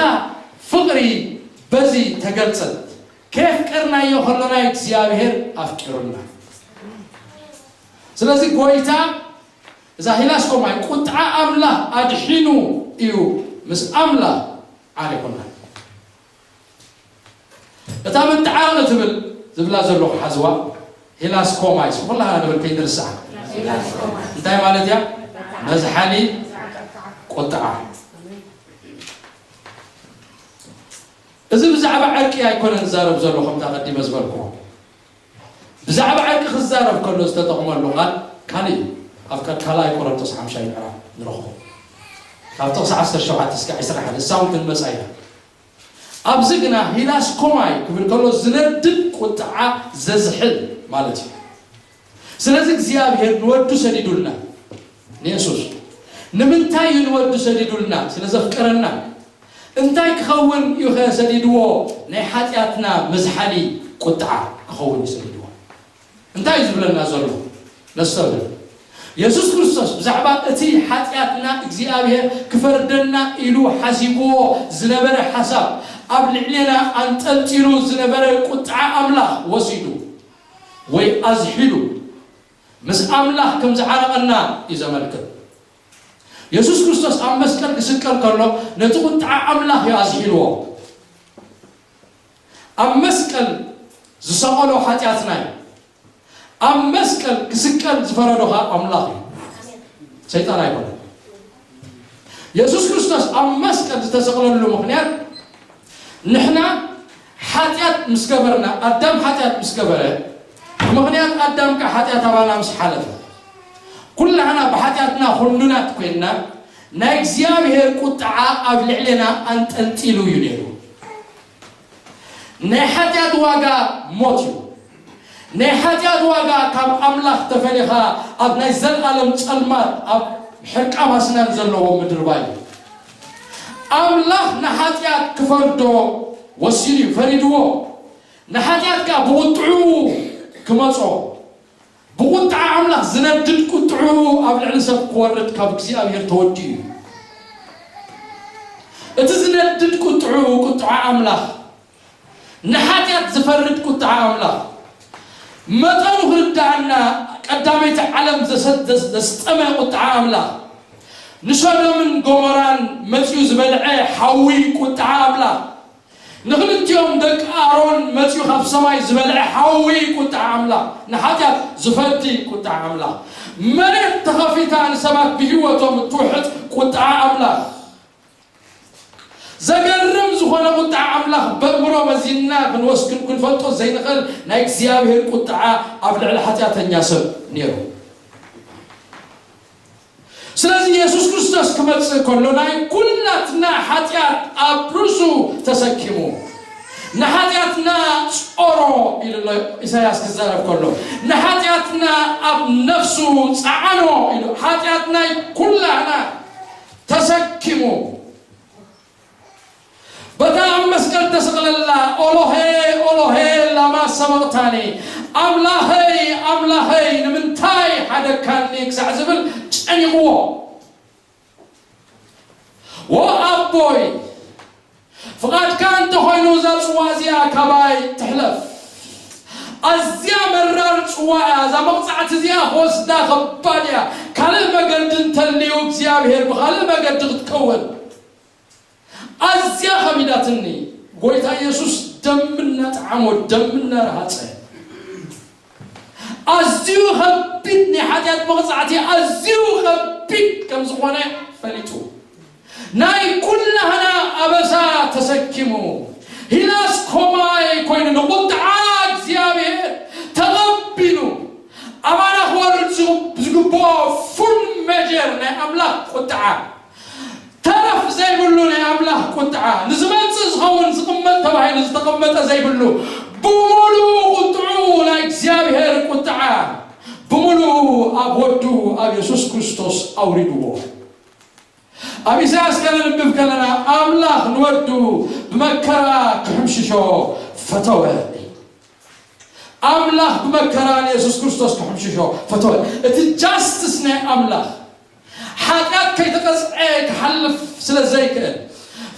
ፍቕሪ በዚ ተገልጸት። ከየፍቀርናዮ ከሎና እግዚኣብሔር ኣፍቂሩና። ስለዚ ጎይታ እዛ ሂላስኮማይ ቁጥዓ ኣምላኽ ኣድሒኑ እዩ ምስ ኣምላኽ ዓሪቑና። እታ መተዓረቒ ትብል ዝብላ ዘለኹ ሓዝዋ ሂላስኮማይ፣ ኩላህና ንብል ከይንርስዓ። እንታይ ማለት እያ? መዝሓሊ ቁጥዓ። እዚ ብዛዕባ ዕርቂ ኣይኮነን ዝዛረብ ዘሎ፣ ከምታ ቀዲመ ዝበልኩዎ። ብዛዕባ ዕርቂ ክዛረብ ከሎ ዝተጠቕመሉ ቃል ካልእ እዩ። ኣብ ቃል ካልኣይ ቆሮንቶስ ሓምሻይ ምዕራፍ ንረኽቦ። ካብ ጥቕሲ ዓሰርተ ሸውዓተ እስከ ዕስራን ሓደን፣ ንሳ እውን ክንመጻ ኢና። ኣብዚ ግና ሂላስኮማይ ክብል ከሎ ዝነድድ ቁጥዓ ዘዝሕል ማለት እዩ። ስለዚ እግዚኣብሔር ንወዱ ሰዲዱልና፣ ንየሱስ። ንምንታይ እዩ ንወዱ ሰዲዱልና? ስለ ዘፍቀረና። እንታይ ክኸውን እዩ ኸ ሰዲድዎ? ናይ ሓጢኣትና መዝሓሊ ቁጥዓ ክኸውን እዩ ሰዲድዎ። እንታይ እዩ ዝብለና ዘሎ? ነስተውዕል። የሱስ ክርስቶስ ብዛዕባ እቲ ሓጢኣትና እግዚኣብሔር ክፈርደና ኢሉ ሓሲብዎ ዝነበረ ሓሳብ፣ ኣብ ልዕሌና ኣንጠልጢሉ ዝነበረ ቁጥዓ ኣምላኽ ወሲዱ ወይ ኣዝሒሉ ምስ ኣምላኽ ከም ዝዓረቐና እዩ ዘመልክት። የሱስ ክርስቶስ ኣብ መስቀል ክስቀል ከሎ ነቲ ቁጥዓ ኣምላኽ እዩ ኣዝሒልዎ። ኣብ መስቀል ዝሰቐሎ ሓጢኣትና እዩ። ኣብ መስቀል ክስቀል ዝፈረዶ ኸኣ ኣምላኽ እዩ፣ ሰይጣን ኣይኮነን። የሱስ ክርስቶስ ኣብ መስቀል ዝተሰቕለሉ ምኽንያት፣ ንሕና ሓጢኣት ምስ ገበርና፣ ኣዳም ሓጢኣት ምስ ገበረ፣ ብምኽንያት ኣዳም ከኣ ሓጢኣት ኣባና ምስ ሓለፈ፣ ኩላህና ብሓጢኣትና ኩኑናት ኮይንና ናይ እግዚኣብሔር ቁጥዓ ኣብ ልዕሌና ኣንጠልጢሉ እዩ ነይሩ። ናይ ሓጢኣት ዋጋ ሞት እዩ። ናይ ሓጢኣት ዋጋ ካብ ኣምላኽ ተፈሊኻ ኣብ ናይ ዘለኣለም ጸልማት ኣብ ሕርቃ ማስናን ዘለዎ ምድርባይ እዩ። ኣምላኽ ንሓጢኣት ክፈርዶ ወሲኑ እዩ፣ ፈሪድዎ። ንሓጢኣት ከኣ ብቁጥዑ ክመጾ፣ ብቁጥዓ ኣምላኽ ዝነድድ ቁጥዑ ኣብ ልዕሊ ሰብ ክወርድ ካብ እግዚኣብሔር ተወዲኡ እዩ። እቲ ዝነድድ ቁጥዑ፣ ቁጥዓ ኣምላኽ፣ ንሓጢኣት ዝፈርድ ቁጥዓ ኣምላኽ፣ መጠኑ ክርድኣና ቀዳመይቲ ዓለም ዘሰ-፣ ዘስ-፣ ዘስጠመ ቁጥዓ ኣምላኽ፣ ንሶዶምን ጎሞራን መጺኡ ዝበልዐ ሓዊ ቁጥዓ ኣምላኽ፣ ንኽልቲኦም ደቂ ኣሮን መጺኡ ካብ ሰማይ ዝበልዐ ሓዊ ቁጥዓ ኣምላኽ፣ ንሓጢኣት ዝፈዲ ቁጥዓ ኣምላኽ፣ መሬት ተኸፊታ ንሰባት ብህይወቶም እትውሕጥ ቁጥዓ ኣምላኽ፣ ዘገርም ዝኾነ ቁጥዓ ኣምላኽ በእምሮ መዚንና ክንወስድ ክንፈልጦ ዘይንኽእል ናይ እግዚኣብሔር ቁጥዓ ኣብ ልዕሊ ሓጢኣተኛ ሰብ ነይሩ። ስለዚ የሱስ ክርስቶስ ክመጽእ ከሎ ናይ ኩላትና ሓጢኣት ኣብ ርእሱ ተሰኪሙ፣ ንሓጢኣትና ጾሮ ኢሉ ኣሎ ኢሳያስ ክዛረብ ከሎ፣ ንሓጢኣትና ኣብ ነፍሱ ጸዓኖ ኢሉ፣ ሓጢኣት ናይ ኩላህና ተሰኪሙ፣ በታ ኣብ መስቀል ተሰቕለላ፣ "ኦሎሄ፣ ኦሎሄ፣ ላማ ሰበቕታኒ?" "ኣምላኸይ፣ ኣምላኸይ፣ ንምንታይ ሓደግካኒ?" ክሳዕ ዝብል ጨኒቕዎ። "ዎ ኣቦይ፣ ፍቓድካ እንተኾይኑ እዛ ጽዋ እዚኣ ካባይ ትሕለፍ። ኣዝያ መራር ጽዋ እያ። እዛ መቕጻዕቲ እዚኣ ክወስዳ ከባድ እያ። ካልእ መገዲ እንተልዩ እግዚኣብሔር ብኻልእ መገዲ ክትከውን ኣዝያ ከቢዳትኒ." ጎይታ ኢየሱስ ደም እናጠዓሞ፣ ደም እናረሃጸ፣ ኣዝዩ ከቢድ ናይ ሓጢኣት መቕጻዕቲ፣ ኣዝዩ ከቢድ ከም ዝኾነ ፈሊጡ፣ ናይ ኩላህና ኣበሳ ተሰኪሙ፣ ሂላስ ኮማይ ኮይኑ ንቁጥዓ እግዚኣብሔር ተቐቢሉ፣ ኣባና ክወርድ ዝግ-፣ ዝግብኦ ፉል ሜጀር ናይ ኣምላኽ ቁጥዓ፣ ተረፍ ዘይብሉ ናይ ኣምላኽ ቁጥዓ፣ ንዝመጽእ ዝኸውን ዝቕመጥ ተባሂሉ ዝተቐመጠ ዘይብሉ፣ ብምሉኡ ቁጥዑ ናይ እግዚኣብሔር ቁጥዓ ብምሉኡ ኣብ ወዱ ኣብ የሱስ ክርስቶስ ኣውሪድዎ። ኣብ ኢሳያስ ከነንብብ ከለና፣ ኣምላኽ ንወዱ ብመከራ ክሕምሽሾ ፈተወ። ኣምላኽ ብመከራ ንየሱስ ክርስቶስ ክሕምሽሾ ፈተወ። እቲ ጃስትስ ናይ ኣምላኽ፣ ሓጢኣት ከይተቐጽዐ ክሓልፍ ስለ ዘይክእል፣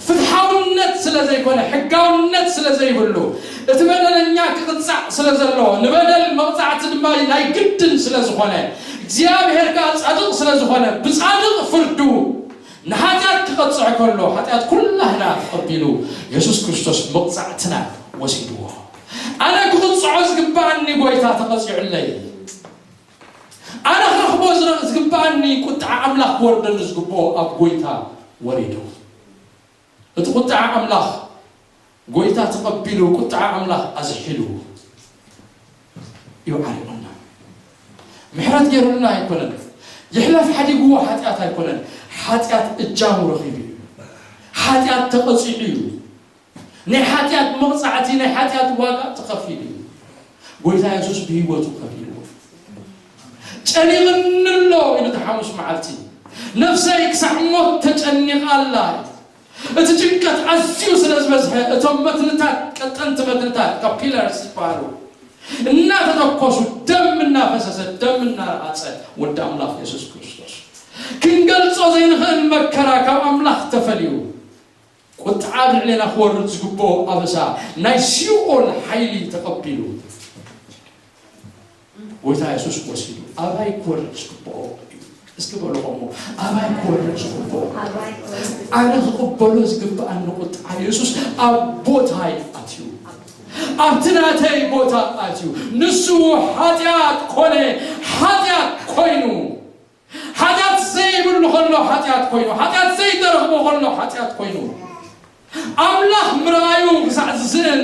ፍትሓውነት ስለ ዘይኮነ፣ ሕጋውነት ስለ ዘይብሉ፣ እቲ በደለኛ ክቕጻዕ ስለ ዘለዎ፣ ንበደል መቕጻዕቲ ድማ ናይ ግድን ስለ ዝኾነ፣ እግዚኣብሔር ከኣ ጻድቕ ስለ ዝኾነ፣ ብጻድቕ ፍርዱ ንሓጢኣት ክቐጽዕ ከሎ፣ ሓጢኣት ኩላህና ተቐቢሉ፣ የሱስ ክርስቶስ መቕጻዕትና ወሲድዎ። ኣነ ክቕጽዖ ዝግብኣኒ ጎይታ ተቐጺዑለይ። ኣነ ክረኽቦ ዝረ-፣ ዝግብኣኒ ቁጥዓ ኣምላኽ ክወርደኒ ዝግብኦ ኣብ ጎይታ ወሪዱ። እቲ ቁጥዓ ኣምላኽ ጎይታ ተቐቢሉ፣ ቁጥዓ ኣምላኽ ኣዝሒሉ እዩ ዓሪቑና። ምሕረት ገይሩልና ኣይኮነን። ይሕለፍ ሓዲግዎ ሓጢኣት ኣይኮነን። ሓጢኣት እጃሙ ረኺቡ እዩ። ሓጢኣት ተቐጺዑ እዩ። ናይ ሓጢኣት መቕጻዕቲ፣ ናይ ሓጢኣት ዋጋ ተኸፊሉ እዩ። ጎይታ የሱስ ብህይወቱ ከፊልዎ። "ጨኒቕኒ ኣሎ" ኢሉ፣ እቲ ሓሙስ መዓልቲ፣ "ነፍሰይ ክሳዕ ሞት ተጨኒቓ ኣላ።" እቲ ጭንቀት ኣዝዩ ስለ ዝበዝሐ፣ እቶም መትንታት፣ ቀጠንቲ መትንታት፣ ካፒላርስ ዝበሃሉ፣ እናተተኮሱ፣ ደም እናፈሰሰ፣ ደም እናረሃጸ፣ ወዲ ኣምላኽ የሱስ ክርስቶስ፣ ክንገልጾ ዘይንኽእል መከራ ካብ ኣምላኽ ተፈልዩ፣ ቁጥዓ ኣብ ልዕሌና ክወርድ ዝግብኦ ኣበሳ፣ ናይ ሲኦል ሓይሊ ተቐቢሉ፣ ጎይታ የሱስ ወሲዱ፣ ኣባይ ክወርድ ዝግብኦ እዩ። እስኪ በሉ ከምኡ፣ ኣባይ ክወርድ ዝግብኦ። ኣነ ክቕበሎ ዝግብኣኒ ቁጥዓ የሱስ ኣብ ቦታይ ኣትዩ። ኣብቲ ናተይ ቦታ ኣትዩ። ንሱ ሓጢኣት ኮነ፣ ሓጢኣት ኮይኑ። ሓጢኣት ዘይብሉ ከሎ ሓጢኣት ኮይኑ፣ ሓጢኣት ዘይተረኽቦ ከሎ ሓጢኣት ኮይኑ፣ ኣምላኽ ምርኣዩ ክሳዕ ዝስእን፣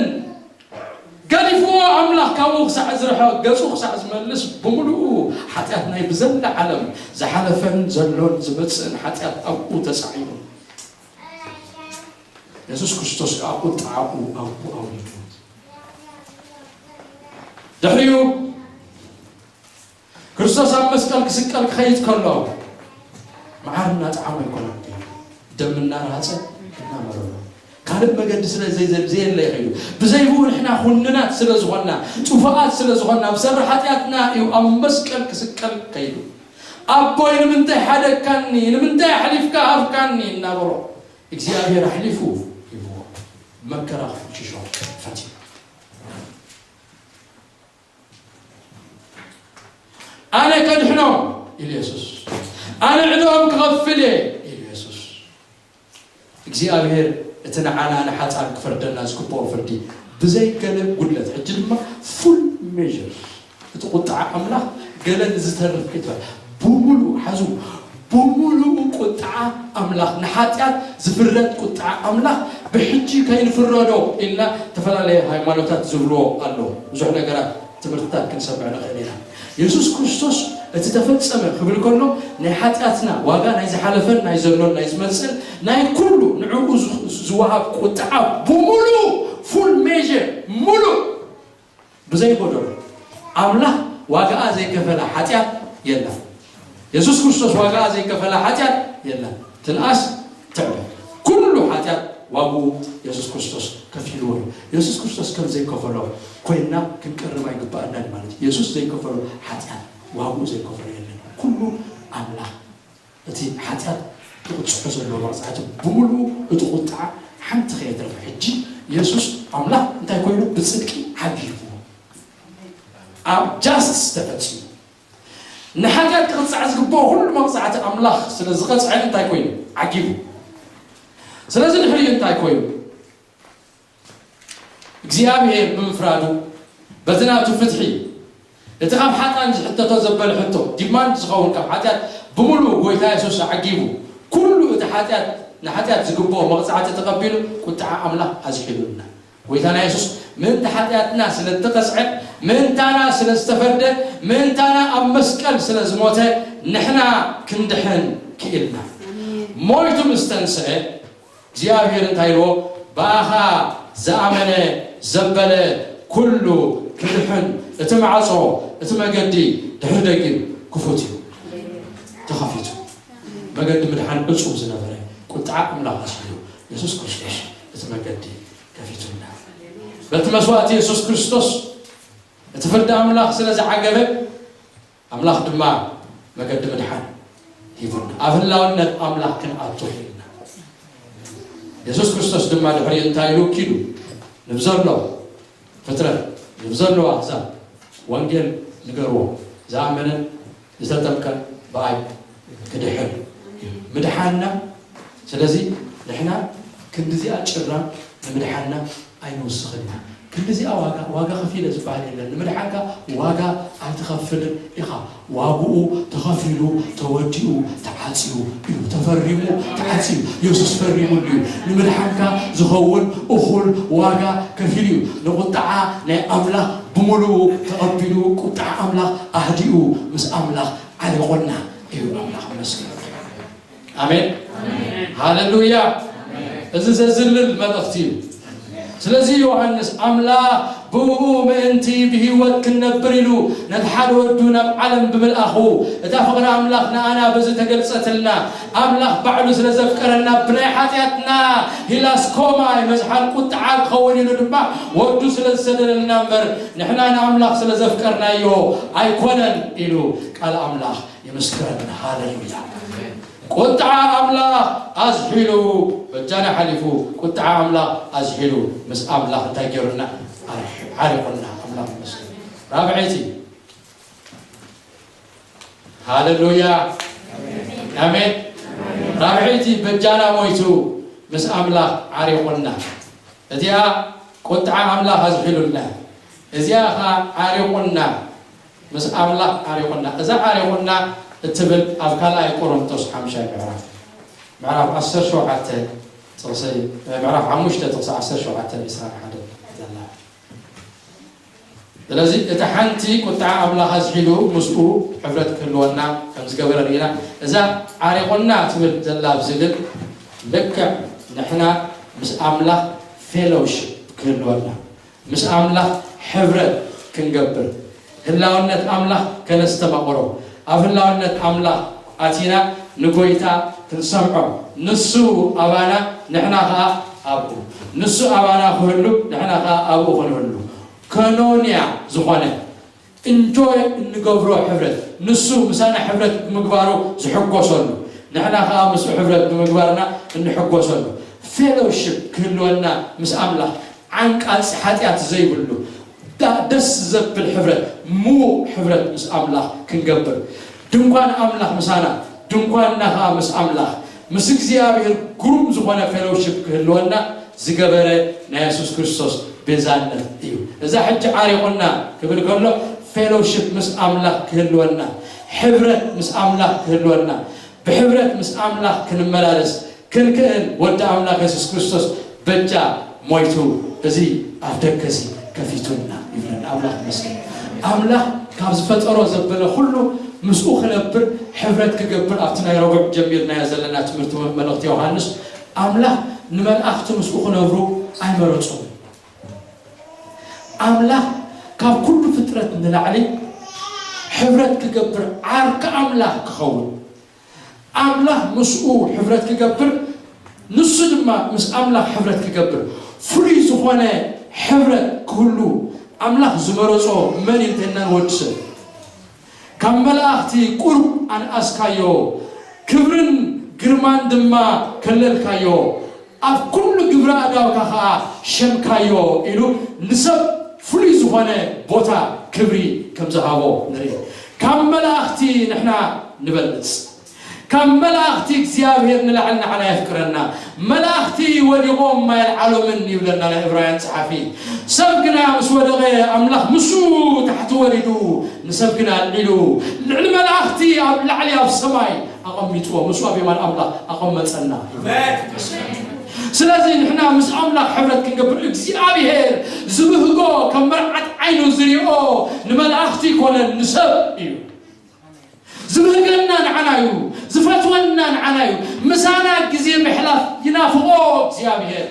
ሓሊፍዎ ኣምላኽ ካብኡ ክሳዕ ዝርሕቕ፣ ገጹ ክሳዕ ዝመልስ፣ ብምሉኡ ሓጢኣት ናይ ብዘላ ዓለም ዝሓለፈን ዘሎን ዝመጽእን ሓጢኣት ኣብኡ ተጻዒኑ። የሱስ ክርስቶስ ከኣ ቁጥዓኡ ኣብኡ ኣውሪዱ። ድሕሪኡ ክርስቶስ ኣብ መስቀል ክስቀል ክኸይድ ከሎ፣ መዓር እናጠዓሞ ኣይኮነን፣ ደም እናረሃጸ እናመረሮ። ካልእ መገዲ ስለ ዘይ-፣ ዘይ-፣ ዘየለ ይኸይዱ። ብዘይ ብኡ ንሕና ኩንናት ስለ ዝኾንና፣ ጥፉኣት ስለ ዝኾንና፣ ብሰሪ ሓጢኣትና እዩ ኣብ መስቀል ክስቀል ከይዱ። ኣቦይ፣ ንምንታይ ሓደግካኒ? ንምንታይ ኣሕሊፍካ ሃብካኒ? እናበሎ፣ እግዚኣብሔር ኣሕሊፉ ሂብዎ። መከራ ክፍሽሾ ፈቲኑ። ኣነ ከድሕኖም ኢሉ የሱስ፣ ኣነ ዕድኦም ክኸፍል እየ ኢሉ የሱስ። እግዚኣብሔር እቲ ንዓና ንሓጣን ክፈርደና ዝግብኦ ፍርዲ ብዘይ ገለ ጉድለት፣ ሕጂ ድማ ፉል ሜዥር፣ እቲ ቁጥዓ ኣምላኽ ገለ ንዝተርፍ ከይትበል፣ ብምሉእ ሓዙ፣ ብምሉእ ቁጥዓ ኣምላኽ፣ ንሓጢኣት ዝፍረድ ቁጥዓ ኣምላኽ ብሕጂ ከይንፍረዶ ኢልና፣ ዝተፈላለየ ሃይማኖታት ዝብልዎ ኣሎ። ብዙሕ ነገራት፣ ትምህርትታት ክንሰምዕ ንኽእል ኢና። የሱስ ክርስቶስ እቲ ተፈጸመ ክብል ከሎ፣ ናይ ሓጢኣትና ዋጋ፣ ናይ ዝሓለፈን ናይ ዘሎን ናይ ዝመጽእን ናይ ኩሉ ንዕኡ ዝ-፣ ዝወሃብ ቁጥዓ ብምሉኡ፣ ፉል ሜዥር፣ ሙሉእ ብዘይ ጎደሎ። ኣምላኽ ዋጋኣ ዘይከፈላ ሓጢኣት የላን። የሱስ ክርስቶስ ዋጋኣ ዘይከፈላ ሓጢኣት የላን። ትንኣስ ትዕበ። ኩሉ ሓጢኣት ዋግኡ የሱስ ክርስቶስ ከፊልዎ እዩ። የሱስ ክርስቶስ ከም ዘይከፈሎ ኮይንና ክንቀርብ ኣይግባኣናን ማለት እዩ። የሱስ ዘይከፈሎ ሓጢኣት፣ ዋግኡ ዘይከፈሎ የለን። ኩሉ ኣምላኽ፣ እቲ ሓጢኣት ክቕጽዖ ዘለዎ መቕጻዕቲ ብምሉኡ፣ እቲ ቁጥዓ ሓንቲ ከየትረፈ። ሕጂ የሱስ ኣምላኽ እንታይ ኮይኑ? ብጽድቂ ዓጊቡ። ኣብ ጃስትስ ተፈጺሙ። ንሓጢኣት ክቕጻዕ ዝግብኦ ኩሉ መቕጻዕቲ ኣምላኽ ስለ ዝቐጽዐ እንታይ ኮይኑ? ዓጊቡ። ስለዚ ድሕሪኡ እንታይ ኮይኑ? እግዚኣብሔር ብምፍራዱ፣ በቲ ናቱ ፍትሒ፣ እቲ ካብ ሓጣን ዝሕተቶ ዘበለ ሕቶ፣ ዲማንድ ዝኸውን ካብ ሓጢኣት ብምሉኡ ጎይታ የሱስ ዓጊቡ፣ ኩሉ እቲ ሓጢኣት፣ ንሓጢኣት ዝግብኦ መቕጻዕቲ ተቐቢሉ፣ ቁጥዓ ኣምላኽ ኣዝሒሉልና። ጎይታና የሱስ ምእንቲ ሓጢኣትና ስለ እተቐጽዐ፣ ምእንታና ስለ ዝተፈርደ፣ ምእንታና ኣብ መስቀል ስለ ዝሞተ፣ ንሕና ክንድሕን ክኢልና። ኣሜን። ሞይቱ ምስ ተንስአ፣ እግዚኣብሔር እንታይ ኢልዎ? ብኣኻ ዝኣመነ ዘበለ ኩሉ ክድሕን፣ እቲ ማዕጾ፣ እቲ መገዲ ድሕሪ ደጊም ክፉት እዩ። ተኸፊቱ። መገዲ ምድሓን ዕጹው ዝነበረ ቁጥዓ ኣምላኽ ኣስሒሉ፣ የሱስ ክርስቶስ እቲ መገዲ ከፊቱልና። በቲ መስዋእቲ የሱስ ክርስቶስ እቲ ፍርዲ ኣምላኽ ስለ ዝዓገበ፣ ኣምላኽ ድማ መገዲ ምድሓን ሂቡና። ኣብ ህላውነት ኣምላኽ ክንኣቱ ኽኢልና። የሱስ ክርስቶስ ድማ ድሕሪኡ እንታይ ኢሉ ኪዱ? ንብዘሎ ፍጥረት፣ ንብዘሎ ኣህዛብ ወንጌል ንገርዎ። ዝኣመነን ዝተጠምቀን ብኣይ ክድሕን እዩ። ምድሓንና፣ ስለዚ ንሕና ክንድዚኣ ጭራ ንምድሓንና ኣይንውስኽን ኢና። ክንድዚኣ ዋጋ፣ ዋጋ ከፊለ ዝበሃል የለን። ንምድሓንካ ዋጋ ኣይትኸፍልን ኢኻ። ዋግኡ ተኸፊሉ፣ ተወዲኡ፣ ተዓጽዩ እዩ። ተፈሪሙ፣ ተዓጽዩ። የሱስ ፈሪሙሉ እዩ። ንምድሓንካ ዝኸውን እኹል ዋጋ ከፊሉ እዩ። ንቁጥዓ ናይ ኣምላኽ ብምሉኡ ተቐቢሉ፣ ቁጥዓ ኣምላኽ ኣህዲኡ፣ ምስ ኣምላኽ ዓሪቑና እዩ። ኣምላኽ ይመስገን። ኣሜን። ሃሌሉያ። እዚ ዘዝልል መልእኽቲ እዩ። ስለዚ ዮሃንስ፣ ኣምላኽ ብእኡ ምእንቲ ብህይወት ክንነብር ኢሉ ነቲ ሓደ ወዱ ናብ ዓለም ብምልኣኹ፣ እታ ፍቕሪ ኣምላኽ ንኣና በዚ ተገልጸትልና፣ ኣምላኽ ባዕሉ ስለ ዘፍቀረና፣ ብናይ ሓጢኣትና ሂላስኮማ፣ መዝሓል ቁጥዓ ክኸውን ኢሉ ድማ ወዱ ስለ ዝሰደደልና እምበር፣ ንሕና ንኣምላኽ ስለ ዘፍቀርናዮ ኣይኮነን ኢሉ ቃል ኣምላኽ ይምስክረልና። ሃሌሉያ። ቁጥዓ ኣምላኽ ኣዝሒሉ፣ በጃና ሓሊፉ፣ ቁጥዓ ኣምላኽ ኣዝሒሉ፣ ምስ ኣምላኽ እንታይ ገይሩና? ዓሪቑና። ኣምላኽ ይመስገን። ራብዐይቲ፣ ሃሌሉያ፣ ኣሜን። ራብዐይቲ፣ በጃና ሞይቱ፣ ምስ ኣምላኽ ዓሪቑና። እዚኣ ቁጥዓ ኣምላኽ ኣዝሒሉልና፣ እዚኣ ኸዓ ዓሪቑና፣ ምስ ኣምላኽ ዓሪቑና። እዛ ዓሪቑና እትብል ኣብ ካልኣይ ቆሮንቶስ ሓምሻይ ምዕራፍ፣ ምዕራፍ ዓሰርተ ሸውዓተ ጥቕሲ፣ ምዕራፍ ሓሙሽተ ጥቕሲ ዓሰርተ ሸውዓተ ዒስራን ሓደን ዘላ። ስለዚ እቲ ሓንቲ ቁጥዓ ኣምላኽ ኣዝሒሉ ምስኡ ሕብረት ክህልወና ከም ዝገበረ ርኢና። እዛ ዓሪቑና ትብል ዘላ ኣብዚ ግን ልክዕ ንሕና ምስ ኣምላኽ ፌሎውሽፕ ክህልወና፣ ምስ ኣምላኽ ሕብረት ክንገብር፣ ህላውነት ኣምላኽ ከነስተማቕሮ፣ ኣብ ህላውነት ኣምላኽ ኣቲና ንጎይታ ክንሰምዖ፣ ንሱ ኣባና ንሕና ኸኣ ኣብኡ፣ ንሱ ኣባና ክህሉ ንሕና ኸኣ ኣብኡ ክንህሉ፣ ከኖንያ ዝኾነ እንጆይ እንገብሮ ሕብረት፣ ንሱ ምሳና ሕብረት ብምግባሩ ዝሕጎሰሉ፣ ንሕና ኸኣ ምስኡ ሕብረት ብምግባርና እንሕጎሰሉ ፌሎውሽፕ ክህልወና፣ ምስ ኣምላኽ ዓንቃጺ ሓጢኣት ዘይብሉ ዳ-፣ ደስ ዘብል ሕብረት፣ ምዉቕ ሕብረት ምስ ኣምላኽ ክንገብር፣ ድንኳን ኣምላኽ ምሳና፣ ድንኳንና ኸኣ ምስ ኣምላኽ፣ ምስ እግዚኣብሔር ግሩም ዝኾነ ፌሎውሽፕ ክህልወና ዝገበረ ናይ የሱስ ክርስቶስ ቤዛነት እዩ። እዛ ሕጂ ዓሪቑና ክብል ከሎ፣ ፌሎውሽፕ ምስ ኣምላኽ ክህልወና፣ ሕብረት ምስ ኣምላኽ ክህልወና፣ ብሕብረት ምስ ኣምላኽ ክንመላለስ ክንክእል ወዲ ኣምላኽ የሱስ ክርስቶስ በጃ ሞይቱ እዚ ኣፍ ደገ እዚ ከፊቱልና ይብለና። ኣምላኽ ይመስገን። ኣምላኽ ካብ ዝፈጠሮ ዘበለ ኩሉ ምስኡ ክነብር ሕብረት ክገብር ኣብቲ ናይ ረቡዕ ጀሚርናዮ ዘለና ትምህርቲ መልእኽቲ ዮሃንስ ኣምላኽ ንመላእኽቲ ምስኡ ክነብሩ ኣይመረጹን። ኣምላኽ ካብ ኩሉ ፍጥረት ንላዕሊ ሕብረት ክገብር ዓርኪ ኣምላኽ ክኸውን ኣምላኽ ምስኡ ሕብረት ክገብር ንሱ ድማ ምስ ኣምላኽ ሕብረት ክገብር ፍሉይ ዝኾነ ሕብረት ክህሉ ኣምላኽ ዝመረጾ መን እዩ እንተልና ንወዲ ሰብ ካብ መላእኽቲ ቁሩብ ኣንኣስካዮ ክብርን ግርማን ድማ ከለልካዮ ኣብ ኩሉ ግብረ ኣእዳውካ ኸኣ ሸምካዮ ኢሉ ንሰብ ፍሉይ ዝኾነ ቦታ ክብሪ ከም ዝሃቦ ንርኢ። ካብ መላእኽቲ ንሕና ንበልጽ። ካብ መላእኽቲ እግዚኣብሔር ንላዕሊ ንዓና የፍቅረና። መላእኽቲ ወዲቖም ኣየልዓሎምን ይብለና ናይ ዕብራውያን ጸሓፊ። ሰብ ግና ምስ ወደቐ ኣምላኽ ምስኡ ታሕቲ ወሪዱ ንሰብ ግና ኣልዒሉ ልዕሊ መላእኽቲ ኣብ ላዕሊ ኣብ ሰማይ ኣቐሚጥዎ፣ ምስኡ ኣብ የማን ኣምላኽ ኣቐመጠና። ስለዚ ንሕና ምስ ኣምላኽ ሕብረት ክንገብር እግዚኣብሔር ዝብህጎ ከም መርዓት ዓይኑ ዝሪኦ ንመላእኽቲ ይኮነን ንሰብ እዩ። ዝብህገና ንዓና እዩ፣ ዝፈትወና ንዓና እዩ። ምሳና ግዜ ምሕላፍ ይናፍቖ እግዚኣብሔር።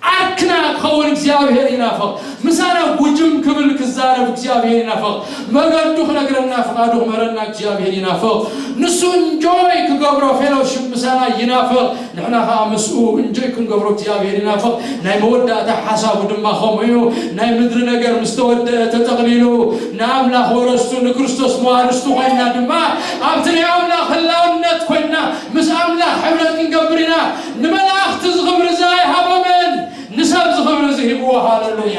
ዓርክና ክኸውን እግዚኣብሔር ይናፍቕ። ምሳና ጉጅም ክብል ክዛረብ እግዚኣብሔር ይናፍቕ። መገዱ ክነግረና ፍቓዱ ክምህረና እግዚኣብሔር ይናፍቕ። ንሱ እንጆይ ክገብሮ ፌሎውሽፕ ምሳና ይናፍቕ። ንሕና ኸኣ ምስኡ እንጆይ ክንገብሮ እግዚኣብሔር ይናፍቕ። ናይ መወዳእታ ሓሳቡ ድማ ከምኡ እዩ። ናይ ምድሪ ነገር ምስ ተወደአ ተጠቕሊሉ ንኣምላኽ ወረስቱ ንክርስቶስ መዋርስቱ ኮይና ድማ ኣብቲ ናይ ኣምላኽ ህላውነት ኮይና ምስ ኣምላኽ ሕብረት ክንገብር ኢና። ንመላእኽቲ ዝኽብሪ እዚ ኣይሃቦምን፣ ንሰብ ዝኽብሪ እዚ ሂብዎ። ሃለሉያ።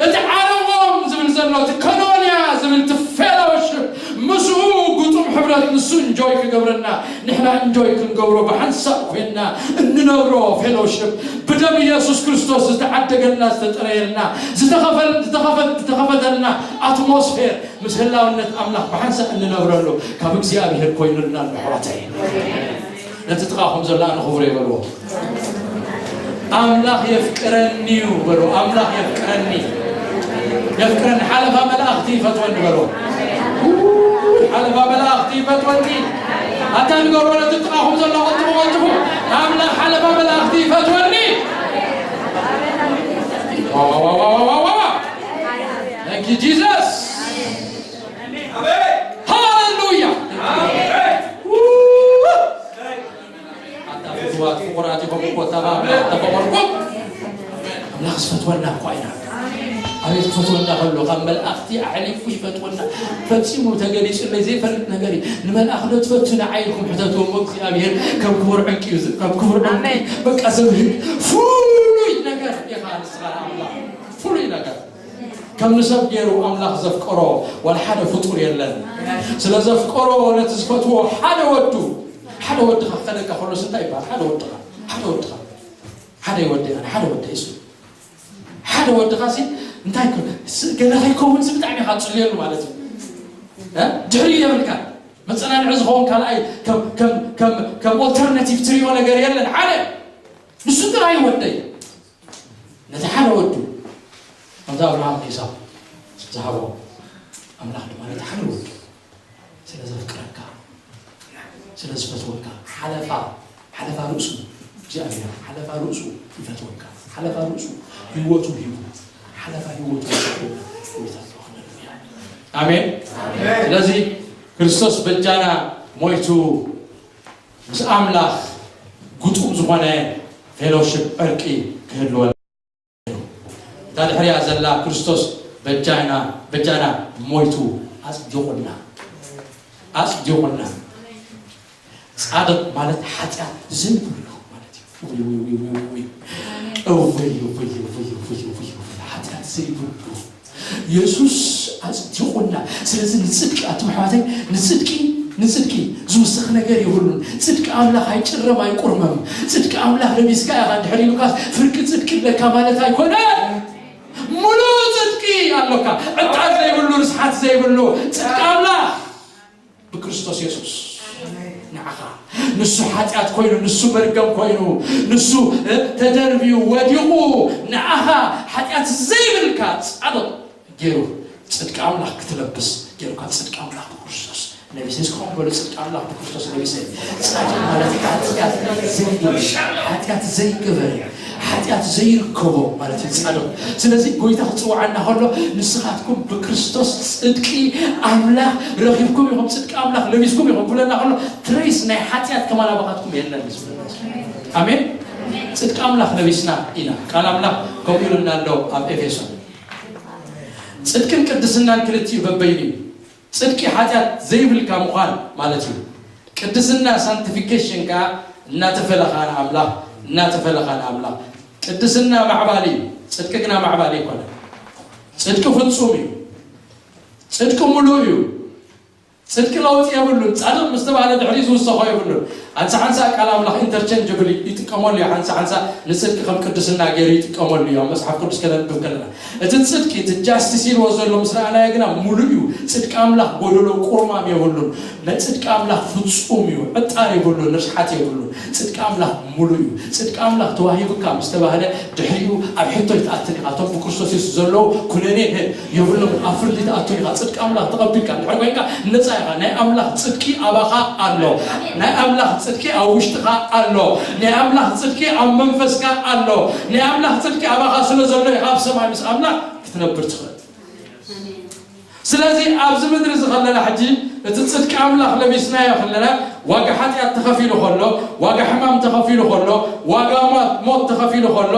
እቲ ዓረቦም ዝብል ዘሎ እቲ ከኖንያ ዝብል እቲ ፌሎውሽፕ ምስኡ ግጡም ሕብረት ንሱ እንጆይ ክገብረና ንሕና እንጆይ ክንገብሮ ብሓንሳእ ኮይንና እንነብሮ ፌሎውሽፕ ብደም ኢየሱስ ክርስቶስ ዝተዓደገልና ዝተጠረየልና ዝተኸፈል- ዝተኸፈል- ዝተኸፈተልና ኣትሞስፌር ምስ ህላውነት ኣምላኽ ብሓንሳእ እንነብረሉ ካብ እግዚኣብሔር ኮይኑልና ኣሎ ኣሕዋተይ። ነቲ ጥቓኹም ዘሎ ኣነ ክቡር ይበልዎ። ኣምላኽ የፍቅረኒ እዩ በሉ። ኣምላኽ የፍቅረኒ፣ የፍቅረኒ። ሓለፋ መላእኽቲ ይፈትወኒ በሉ። ሓለፋ መላእኽቲ ይፈትወኒ። ኣታ ንገርዎ ነቲ ጥቓኹም ዘሎ ቀልጥፉ ቀልጥፉ። ኣምላኽ ሓለፋ መላእኽቲ ይፈትወኒ። ዋዋዋዋዋዋዋ። Thank you Jesus። ሃሌሉያ። ኣታ ፍትዋት ፍቑራት ኢኹም እኮ፣ እታ ብኣምላኽ ተፈቐርኩም። ኣምላኽ ዝፈትወና እኳ ኢና። ኣቤት ክፈትወና ከሎ፣ ካብ መላእኽቲ ኣሕሊፉ ይፈትወና። ፈጺሙ ተገሊጹለይ ዘይፈልጥ ነገር እዩ። ንመልኣኽ ዶ ትፈቱ ንዓይ ኢልኩም ሕተትዎ እሞ፣ እግዚኣብሔር ከም ክቡር ዕንቂ እዩ ዝ-፣ ከም ክቡር ዕንቂ፣ ኣሜን። በቃ ዘብህግ ፍሉይ ነገር ኢኻ ንስኻ ንኣምላኽ። ፍሉይ ነገር። ከም ንሰብ ገይሩ ኣምላኽ ዘፍቀሮ ዋላ ሓደ ፍጡር የለን። ስለ ዘፍቀሮ ነቲ ዝፈትዎ ሓደ ወዱ፣ ሓደ ወድኻ ክኸደካ ከሎስ እንታይ ይበሃል? ሓደ ወድኻ፣ ሓደ ወድኻ፣ ሓደ ወዲ፣ ሓደ ወዲ እሱ፣ ሓደ ወድኻ ሲ እንታይ ኮ-፣ ስ-፣ ገለ ከይከውን ሲ ብጣዕሚ ኢኻ ትጽልየሉ ማለት እዩ። እ? ድሕሪ የብልካ። መጸናንዒ ዝኸውን ካልኣይ ከም፣ ከም፣ ከም፣ ከም ኦልተርናቲቭ ትሪኦ ነገር የለን። ሓደ ንሱ ጥራይ ወደይ። ነቲ ሓደ ወዱ፣ ነቲ ኣብርሃም ኪሳብ ዝሃቦ ኣምላኽ ድማ ነቲ ሓደ ወዱ ስለ ዘፍቅረካ፣ ስለ ዝፈትወካ፣ ሓለፋ ሓለፋ ርእሱ እግዚኣብሔር ሓለፋ ርእሱ ይፈትወካ፣ ሓለፋ ርእሱ ህይወቱ ሂቡ፣ ሓለፋ ህይወቱ ይፈትወካ። ጎይታ ይባርክ። ኣሜን። ስለዚ ክርስቶስ በጃና ሞይቱ ምስ ኣምላኽ ግጡም ዝኾነ ፌሎሺፕ ዕርቂ ክህልወና። እታ ድሕሪያ ዘላ ክርስቶስ በጃና በጃና ሞይቱ ኣጽዲቑና ኣጽዲቑና። ጻድቕ ማለት ሓጢኣት ዘይብሉ ማለት እዩ። ውይ፣ ውይ፣ ውይ፣ ውይ፣ ውይ። እውይ፣ እውይ፣ እውይ፣ እውይ፣ እውይ፣ እውይ። ሓጢኣት ዘይብሉ የሱስ ኣጽዲቑና። ስለዚ ንጽድቂ ኣቱም ኣሕዋተይ፣ ንጽድቂ ንጽድቂ ዝውስኽ ነገር የብሉን። ጽድቂ ኣምላኽ ኣይጭረም ኣይቁርመም። ጽድቂ ኣምላኽ ለቢስካ ኢኻ እንድሕር ኢሉካስ ፍርቂ ጽድቂ ኣለካ ማለት ኣይኮነን። ሙሉእ ጽድቂ ኣሎካ። ዕቃር ዘይብሉ፣ ርስሓት ዘይብሉ ጽድቂ ኣምላኽ ብክርስቶስ የሱስ ንዓኻ። ንሱ ሓጢኣት ኮይኑ፣ ንሱ መርገም ኮይኑ፣ ንሱ እ፣ ተደርብዩ ወዲቑ ንዓኻ ሓጢኣት ዘይብልካ ጻድቕ ገይሩ ጽድቂ ኣምላኽ ክትለብስ ገይሩካ። ጽድቂ ኣምላኽ ብክርስቶስ ለቢሰ። እስኪ ከምኡ በሉ፣ ጽድቂ ኣምላኽ ብክርስቶስ ለቢሰ። ጻድቕ ማለት ሓጢኣት ዘይገበረ፣ ሓጢኣት ዘይገበረ፣ ሓጢኣት ዘይርከቦ ማለት እዩ ጻድቕ። ስለዚ ጎይታ ክጽውዓና ከሎ ንስኻትኩም ብክርስቶስ ጽድቂ ኣምላኽ ረኺብኩም ኢኹም፣ ጽድቂ ኣምላኽ ለቢስኩም ኢኹም ክብለና ከሎ ትሬስ ናይ ሓጢኣት ከማን ኣባኻትኩም የለን ዝብለና። ኣሜን። ጽድቂ ኣምላኽ ለቢስና ኢና። ቃል ኣምላኽ ከምኡ ኢሉና ኣሎ ኣብ ኤፌሶን። ጽድቅን ቅድስናን ክልቲኡ በበይኑ እዩ። ጽድቂ ሓጢኣት ዘይብልካ ምዃን ማለት እዩ። ቅድስና ሳንክቲፊኬሽን ከኣ እናተፈለኻ ንኣምላኽ፣ እናተፈለኻ ንኣምላኽ። ቅድስና ማዕባሊ እዩ፣ ጽድቂ ግና ማዕባሊ ኣይኮነን። ጽድቂ ፍጹም እዩ። ጽድቂ ምሉእ እዩ። ጽድቂ ለውጢ የብሉን። ጻድቕ ምስ ተባህለ ድሕሪኡ ዝውሰኾ የብሉን። ሓንሳ ሓንሳ ቃል ኣምላኽ ኢንተርቸንጀብል ይጥቀመሉ እዩ። ሓንሳ ሓንሳ ንጽድቂ ከም ቅድስና ገይሩ ይጥቀመሉ እዩ። ኣብ መጽሓፍ ቅዱስ ከነንብብ ከለና እቲ ጽድቂ፣ እቲ ጃስቲስ ኢልዎ ዘሎ ምስ ረኣናዮ ግና ምሉእ እዩ። ጽድቂ ኣምላኽ ጎደሎ ቁርማም የብሉን። ናይ ጽድቂ ኣምላኽ ፍጹም እዩ። ዕጣር የብሉን፣ ርስሓት የብሉን። ጽድቂ ኣምላኽ ምሉእ እዩ። ጽድቂ ኣምላኽ ተዋሂቡካ ምስ ተባህለ ድሕሪኡ ኣብ ሕቶ ኣይትኣትን ኢኻ። እቶም ብክርስቶስ የሱስ ዘለዉ ኩነኔ የብሎም፣ ኣብ ፍርዲ ትኣቱ ኢኻ። ጽድቂ ኣምላኽ ተቐቢልካ እንድሕር ኮይንካ ነጻ ኢኻ። ናይ ኣምላኽ ጽድቂ ኣባኻ ኣሎ። ናይ ኣምላኽ ጽድቂ ኣብ ውሽጥኻ ኣሎ። ናይ ኣምላኽ ጽድቂ ኣብ መንፈስካ ኣሎ። ናይ ኣምላኽ ጽድቂ ኣባኻ ስለ ዘሎ ኢኻ ኣብ ሰማይ ምስ ኣምላኽ ክትነብር ትኽእል። ስለዚ ኣብዚ ምድሪ እዚ ከለና ሕጂ እቲ ጽድቂ ኣምላኽ ለቢስናዮ ከለና ዋጋ ሓጢኣት ተኸፊሉ ከሎ፣ ዋጋ ሕማም ተኸፊሉ ከሎ፣ ዋጋ ሞት ሞት ተኸፊሉ ከሎ፣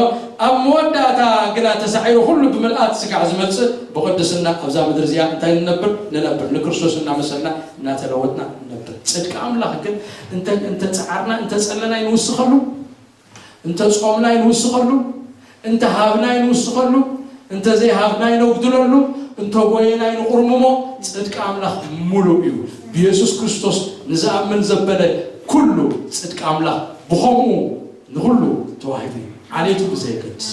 ኣብ መወዳእታ ግና ተሳዒሩ ኩሉ ብምልኣት ስጋዕ ዝመጽእ ብቕድስና ኣብዛ ምድሪ እዚኣ እንታይ ንነብር ንነብር ንክርስቶስ እናመሰልና እናተለወጥና ንነብር። ጽድቂ ኣምላኽ ግን እንተ እንተ ጸዓርና እንተ ጸለና ይንውስኸሉ፣ እንተ ጾምና ይንውስኸሉ፣ እንተ ሃብና ይንውስኸሉ፣ እንተ ዘይሃብና ይነጉድለሉ፣ እንተ ጎየና ይንቑርምሞ። ጽድቂ ኣምላኽ ምሉእ እዩ። ብየሱስ ክርስቶስ ንዝኣምን ዘበለ ኩሉ ጽድቂ ኣምላኽ ብኸምኡ ንኹሉ ተዋሂቡ እዩ። ዓሌቱ ብዘየገድስ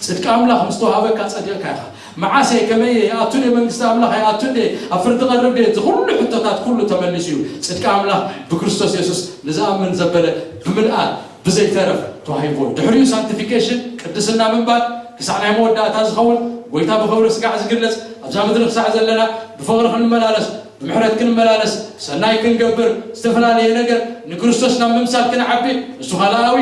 ጽድቂ ኣምላኽ ምስ ተዋሃበካ ጸዲቕካ ኢኻ። መዓሰ ከመየ ይኣቱ ድየ መንግስቲ ኣምላኽ ይኣቱ ድየ ኣብ ፍርዲ ቀርብ ድየ? እዚ ኩሉ ሕቶታት ኩሉ ተመሊሱ እዩ። ጽድቂ ኣምላኽ ብክርስቶስ የሱስ ንዝኣምን ዘበለ ብምልኣት ብዘይተረፍ ተዋሂብዎ። ድሕሪኡ ሳንክቲፊኬሽን ቅድስና ምንባር ክሳዕ ናይ መወዳእታ ዝኸውን ጎይታ ብኽብሪ ስጋዕ ዝግለጽ ኣብዛ ምድሪ ክሳዕ ዘለና ብፍቕሪ ክንመላለስ ብምሕረት ክንመላለስ ሰናይ ክንገብር ዝተፈላለየ ነገር ንክርስቶስ ናብ ምምሳል ክንዓቢ ንሱ ካልኣዊ።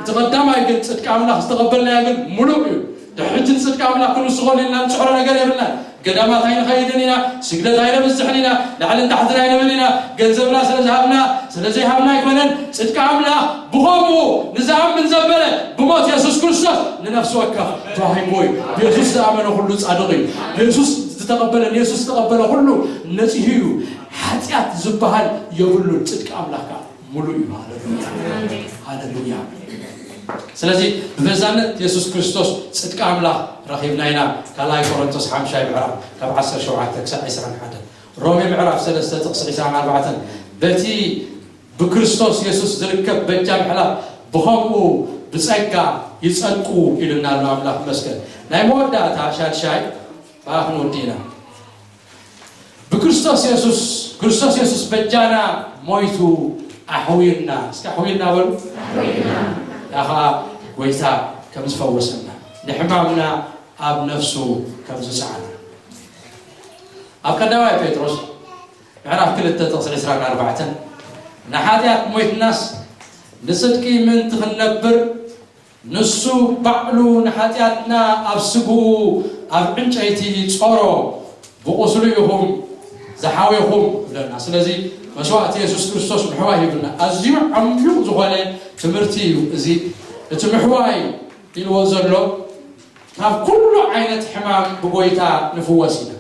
እቲ ቀዳማይ ግን ጽድቂ ኣምላኽ ዝተቐበልናዮ ግን ምሉእ እዩ። ድሕሪ ሕጂ ንጽድቂ ኣምላኽ ክንውስኸሉ ኢልና ንጽዕሮ ነገር የብልናን። ገዳማት ኣይንኸይድን ኢና፣ ስግደት ኣይነብዝሕን ኢና፣ ላዕልን ታሕትን ኣይንብል ኢና። ገንዘብና ስለ ዝሃብና ስለ ዘይሃብና ኣይኮነን። ጽድቂ ኣምላኽ ብኸምኡ ንዝኣምን ዘበለ ብሞት የሱስ ክርስቶስ ንነፍሲ ወከፍ ተዋሂብዎ እዩ። ብየሱስ ዝኣመነ ኩሉ ጻድቕ እዩ። ብየሱስ ዝተቐበለ ንየሱስ ዝተቐበለ ኩሉ ነጺሁ እዩ። ሓጢኣት ዝበሃል የብሉን። ጽድቂ ኣምላኽ ከኣ ሙሉእ እዩ። ሃለሉያ። ሃለሉያ። ስለዚ ብበዛነት የሱስ ክርስቶስ ጽድቂ ኣምላኽ ረኺብና ኢና። ካልኣይ ቆሮንቶስ ሓምሻይ ምዕራፍ ካብ ዓሰርተ ሸውዓተ ክሳዕ ዕስራን ሓደን፣ ሮሜ ምዕራፍ ሰለስተ ጥቕሲ ዕስራን ኣርባዕተን፣ በቲ ብክርስቶስ የሱስ ዝርከብ በጃ ምሕላፍ ብኸምኡ ብጸጋ ይጸድቁ ኢሉና ኣሎ። ኣምላኽ ይመስገን። ናይ መወዳእታ ሻድሻይ ብኣኽ ንወዲ ኢና። ብክርስቶስ የሱስ፣ ክርስቶስ የሱስ በጃና ሞይቱ ኣሕዊርና። እስኪ ኣሕዊርና በሉ። ኣሕዊርና። ያ ኸዓ ጎይታ ከም ዝፈወሰና፣ ንሕማምና ኣብ ነፍሱ ከም ዝጸዓና። ኣብ ቀዳማይ ጴጥሮስ ምዕራፍ ክልተ ጥቕሲ ዕስራን ኣርባዕተን፣ ንሓጢኣት ሞይትናስ ንጽድቂ ምእንቲ ክንነብር፣ ንሱ ባዕሉ ንሓጢኣትና ኣብ ስግኡ ኣብ ዕንጨይቲ ጾሮ፣ ብቑስሉ ኢኹም ዝሓዌኹም ይብለና። ስለዚ መስዋእቲ የሱስ ክርስቶስ ምሕዋይ ሂብና። ኣዝዩ ዓሚቕ ዝኾነ ትምህርቲ እዩ እዚ። እቲ ምሕዋይ ኢልዎ ዘሎ፣ ካብ ኩሉ ዓይነት ሕማም ብጎይታ ንፍወስ ኢና።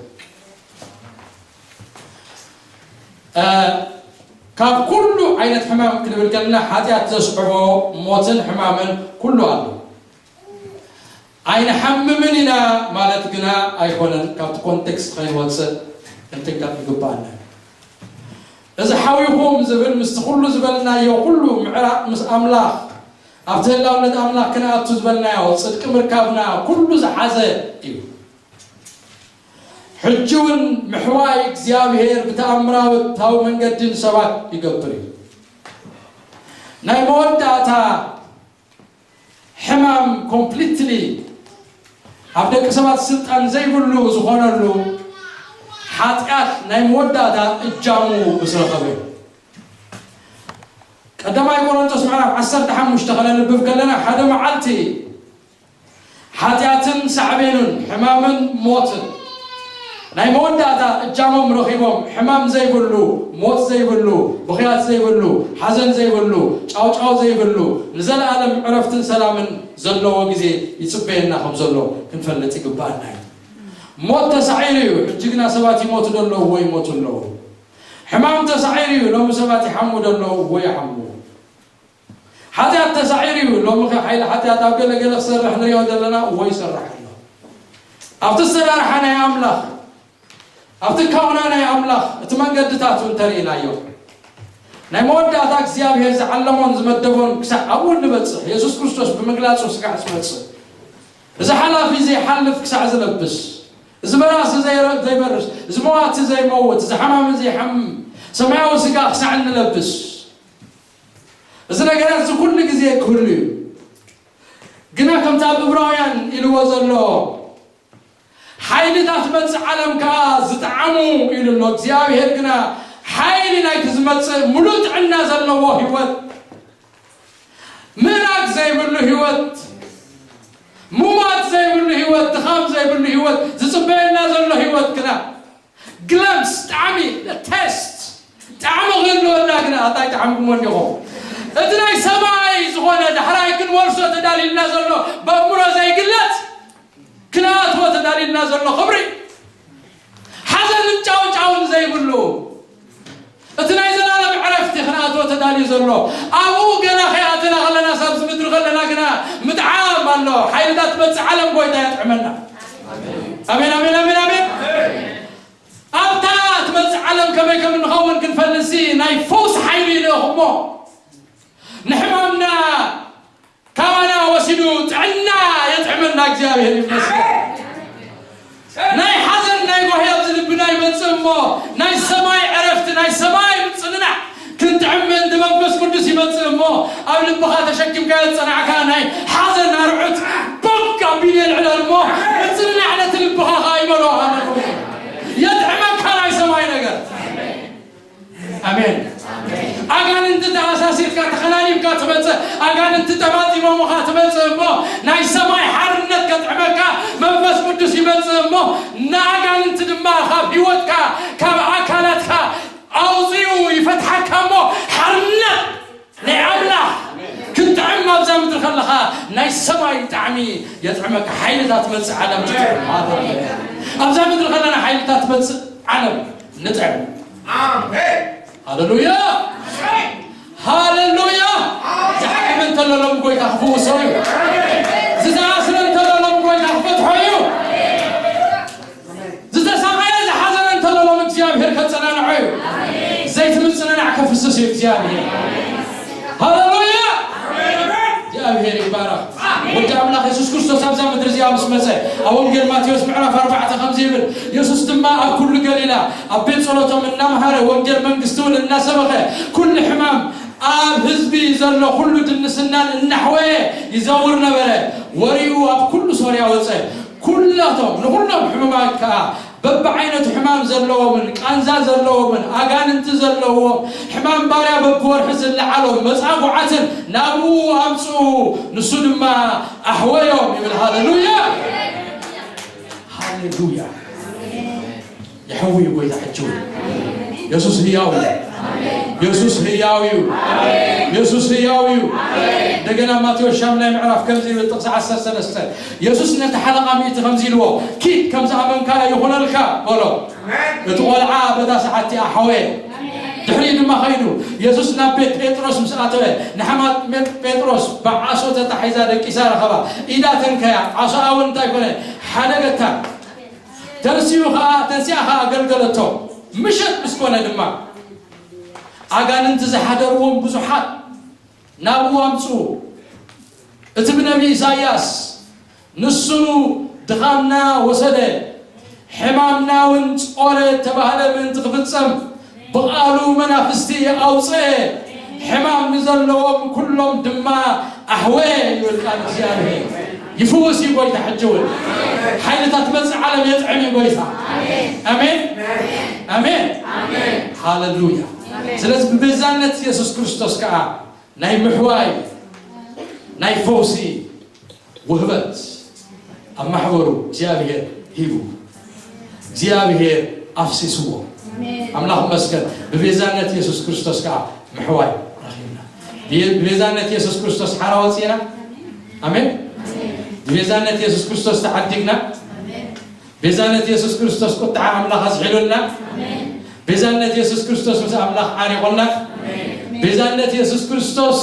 እ፣ ካብ ኩሉ ዓይነት ሕማም ክንብል ከለና ሓጢኣት ዘስዕቦ ሞትን ሕማምን ኩሉ ኣሎ። ኣይንሓምምን ኢና ማለት ግና ኣይኮነን። ካብቲ ኮንቴክስት ከይንወፅእ ክንጥንቀቕ ይግባኣና። እዚ ሓዊኹም ዝብል ምስቲ ኩሉ ዝበልናዮ ኩሉ ምዕራቕ ምስ ኣምላኽ ኣብቲ ህላውነት ኣምላኽ ክንኣቱ ዝበልናዮ ጽድቂ ምርካብና ኩሉ ዝሓዘ እዩ። ሕጂ እውን ምሕዋይ እግዚኣብሔር ብተኣምራዊ መንገዲ ንሰባት ይገብር እዩ። ናይ መወዳእታ ሕማም ኮምፕሊትሊ ኣብ ደቂ ሰባት ስልጣን ዘይብሉ ዝኾነሉ ሓጢኣት ናይ መወዳእታ እጃሙ ምስ ረኸበ እዩ። ቀዳማይ ቆሮንቶስ ምዕራፍ ዓሰርተ ሓሙሽተ ከነንብብ ከለና ሓደ መዓልቲ ሓጢኣትን ሳዕቤኑን፣ ሕማምን ሞትን ናይ መወዳእታ እጃሞም ረኺቦም፣ ሕማም ዘይብሉ፣ ሞት ዘይብሉ፣ ብኽያት ዘይብሉ፣ ሓዘን ዘይብሉ፣ ጫውጫው ዘይብሉ፣ ንዘለኣለም ዕረፍትን ሰላምን ዘለዎ ግዜ ይጽበየና ከም ዘሎ ክንፈልጥ ይግባኣና እዩ። ሞት ተሳዒሩ እዩ። ሕጂ ግና ሰባት ይሞቱ ዶ ኣለዉ ወይ ይሞቱ ኣለዉ? ሕማም ተሳዒሩ እዩ። ሎሚ ሰባት ይሓሙ ዶ ኣለዉ ወይ ይሓሙ? ሓጢኣት ተሳዒሩ እዩ። ሎሚ ኸ ሓይሊ ሓጢኣት ኣብ ገለ ገለ ክሰርሕ ንሪኦ ዘለና እዎ ይሰርሕ ኣሎ። ኣብቲ ዝተዳርሓ ናይ ኣምላኽ፣ ኣብቲ ካውና ናይ ኣምላኽ እቲ መንገድታቱ እንተርኢናዮ፣ ናይ መወዳእታ እግዚኣብሔር ዝዓለሞን ዝመደቦን ክሳዕ ኣብኡ እንበጽሕ፣ የሱስ ክርስቶስ ብምግላጹ ስጋዕ ዝመጽእ፣ እዚ ሓላፊ ዘይሓልፍ ክሳዕ ዝለብስ፣ እዚ በራሲ ዘይረ-፣ ዘይበርስ፣ እዚ መዋቲ ዘይመውት፣ እዚ ሓማሚ ዘይሓምም ሰማያዊ ስጋ ክሳዕ እንለብስ፣ እዚ ነገራት እዚ ኩሉ ግዜ ክህሉ እዩ። ግና ከምቲ ኣብ ዕብራውያን ኢልዎ ዘሎ፣ ሓይልታት መጽእ ዓለም ከኣ ዝጠዓሙ ኢሉ ኣሎ። እግዚኣብሔር ግና ሓይሊ ናይቲ ዝመጽእ ምሉእ ጥዕና ዘለዎ ህይወት፣ ምእራግ ዘይብሉ ህይወት፣ ምሟት ዘይብሉ ህይወት፣ ድኻም ዘይብሉ ህይወት፣ ዝጽበየና ዘሎ ህይወት ግና ግለምስ፣ ጣዕሚ፣ ቴስት፣ ጣዕሚ ክህልወና ግና፣ ኣታይ ጣዕሚ ክመን ዲኹም? እቲ ናይ ሰማይ ዝኾነ ዳሕራይ ክንወርሶ ተዳልዩልና ዘሎ፣ በእምሮ ዘይግለጽ ክንኣትዎ ተዳልዩልና ዘሎ ክብሪ፣ ሓዘንን ጫውጫውን ዘይብሉ፣ እቲ ናይ ዘላለም ዕረፍቲ ክንኣትዎ ተዳልዩ ዘሎ፣ ኣብኡ ገና ከይኣተና ከለና፣ ሳብዚ ምድሪ ከለና ግና ምጥዓም ኣሎ። ሓይልታት መጽእ ዓለም ጎይታ የጥዕመና። ኣሜን፣ ኣሜን፣ ኣሜን፣ ኣሜን። ኣብታ ትመጽእ ዓለም ከመይ ከም እንኸውን ክንፈልጥሲ፣ ናይ ፈውሲ ሓይሊ ይልእኹሞ። ንሕማምና ካባና ወሲዱ ጥዕና የጥዕመና። እግዚኣብሔር ይመስገን። ናይ ሓዘን፣ ናይ ጓሂ ኣብዚ ልብና ይመጽእ እሞ፣ ናይ ሰማይ ዕረፍቲ፣ ናይ ሰማይ ምጽንናዕ ክንጥዕም ምእንቲ መንፈስ ቅዱስ ይመጽእ እሞ፣ ኣብ ልብኻ ተሸኪምካዮ ዝጸናዕካ ናይ ሓዘን ኣርዑት ቦግ ኣቢሉ የልዕሎ እሞ፣ ምጽንናዕ ነቲ ልብኻ ኸኣ ይመልኦ። ሃሌሉያ። የጥዕመካ ናይ ሰማይ ነገር። ኣሜን። ኣጋንንቲ ተኣሳሲርካ፣ ተኸላሊብካ ትመጽእ፣ ኣጋንንቲ ጠማጢሞምኻ ትመጽእ እሞ፣ ናይ ሰማይ ሓርነት ከጥዕመካ መንፈስ ቅዱስ ይመጽእ እሞ፣ ንኣጋንንቲ ድማ ካብ ህይወትካ፣ ካብ ኣካላትካ ኣውጺኡ ይፈትሓካ እሞ፣ ሓርነት ናይ ኣምላኽ ክትጥዕም ኣብዛ ምድሪ ከለኻ፣ ናይ ሰማይ ጣዕሚ የጥዕመካ። ሓይልታት መጽእ ዓለም ትጥዕም። ሃሌሉያ። ኣብዛ ምድሪ ከለና ሓይልታት መጽእ ዓለም ንጥዕም። ኣሜን። ሃሌሉያ። ሃሌሉያ። ዝሓመመ እንተሎ ሎሚ ጎይታ ክፍውሶ እዩ። ዝተኣስረ እንተሎ ሎሚ ጎይታ ክፈትሖ እዩ። ዝተሳቐየ ዝሓዘነ እንተሎ ሎሚ እግዚኣብሔር ከጸናንዖ እዩ። ዘይቲ ምጽንናዕ ከፍስስ እዩ እግዚኣብሔር። ሃሌሉያ። እግዚኣብሔር ይባረኽ። ወዲ ኣምላኽ የሱስ ክርስቶስ ኣብዛ ምድሪ እዚኣ ምስ መጸ፣ ኣብ ወንጌል ማቴዎስ ምዕራፍ ኣርባዕተ ከምዚ ይብል፣ የሱስ ድማ ኣብ ኩሉ ገሊላ ኣብ ቤት ጸሎቶም እናምሃረ፣ ወንጌል መንግስቲ እውን እናሰበኸ፣ ኩሉ ሕማም ኣብ ህዝቢ ዘሎ ኩሉ ድንስናን እናሕወየ ይዘውር ነበረ። ወሬኡ ኣብ ኩሉ ሶርያ ወጸ። ኩላቶም፣ ንኹሎም ሕሙማት ከኣ በብዓይነቱ ሕማም ዘለዎምን ቃንዛ ዘለዎምን ኣጋንንቲ ዘለዎም ሕማም ባርያ በብወርሒ ዝለዓሎም መጻጉዓትን ናብኡ ኣምጽኡ፣ ንሱ ድማ ኣሕወዮም ይብል። ሃሌሉያ፣ ሃሌሉያ። ይሕዊ እዩ ጎይታ ሕጂ እውን። የሱስ ህያው እዩ። የሱስ ህያው እዩ። የሱስ ህያው እዩ። እንደገና ማቴዎስ ሻምናይ ምዕራፍ ከምዚ ይብል፣ ጥቕሲ ዓሰርተ ሰለስተ፣ የሱስ ነቲ ሓለቓ ሚእቲ ከምዚ ኢልዎ፣ ኪድ ከም ዝኣመንካ ይኹነልካ በሎ። እቲ ቆልዓ በታ ሰዓት እቲኣ ሓወየ። ድሕሪኡ ድማ ኸይዱ የሱስ ናብ ቤት ጴጥሮስ ምስ ኣተወ፣ ንሓማት ጴጥሮስ ብዓሶ ተታሒዛ ደቂሳ ረኸባ። ኢዳ ተንከያ፣ ዓሶኣ እውን እንታይ ኮነ? ሓደገታ። ተንሲኡ ኸዓ፣ ተንሲኣ ኸዓ ኣገልገለቶ። ምሸት ምስ ኮነ ድማ ኣጋንንቲ ዝሓደርዎም ብዙሓት ናብኡ ኣምጽኡ። እቲ ብነቢ ኢሳይያስ ንሱ ድኻምና ወሰደ፣ ሕማምና እውን ጾረ እተባህለ ምእንቲ ክፍጸም ብቓሉ መናፍስቲ ኣውጽአ፣ ሕማም ንዘለዎም ኩሎም ድማ ኣሕወየ ይብል ቃል እግዚኣብሔር። ይፍውስ እዩ ጎይታ። ሕጂ እውን ሓይልታት መጽእ ዓለም የጥዕም እዩ ጎይታ። ኣሜን፣ ኣሜን፣ ሃሌሉያ። ስለዚ ብቤዛነት የሱስ ክርስቶስ ከኣ ናይ ምሕዋይ ናይ ፈውሲ ውህበት ኣብ ማሕበሩ እግዚኣብሔር ሂቡ፣ እግዚኣብሔር ኣፍሲስዎ። ኣምላኽ ይመስገን። ብቤዛነት የሱስ ክርስቶስ ከዓ ምሕዋይ ረኺብና። ብቤዛነት የሱስ ክርስቶስ ሓራ ወፂእና። ኣሜን። ብቤዛነት የሱስ ክርስቶስ ተዓዲግና። ቤዛነት የሱስ ክርስቶስ ቁጥዓ ኣምላኽ ኣዝሒሉልና። ቤዛነት የሱስ ክርስቶስ ምስ ኣምላኽ ዓሪቑና። ቤዛነት የሱስ ክርስቶስ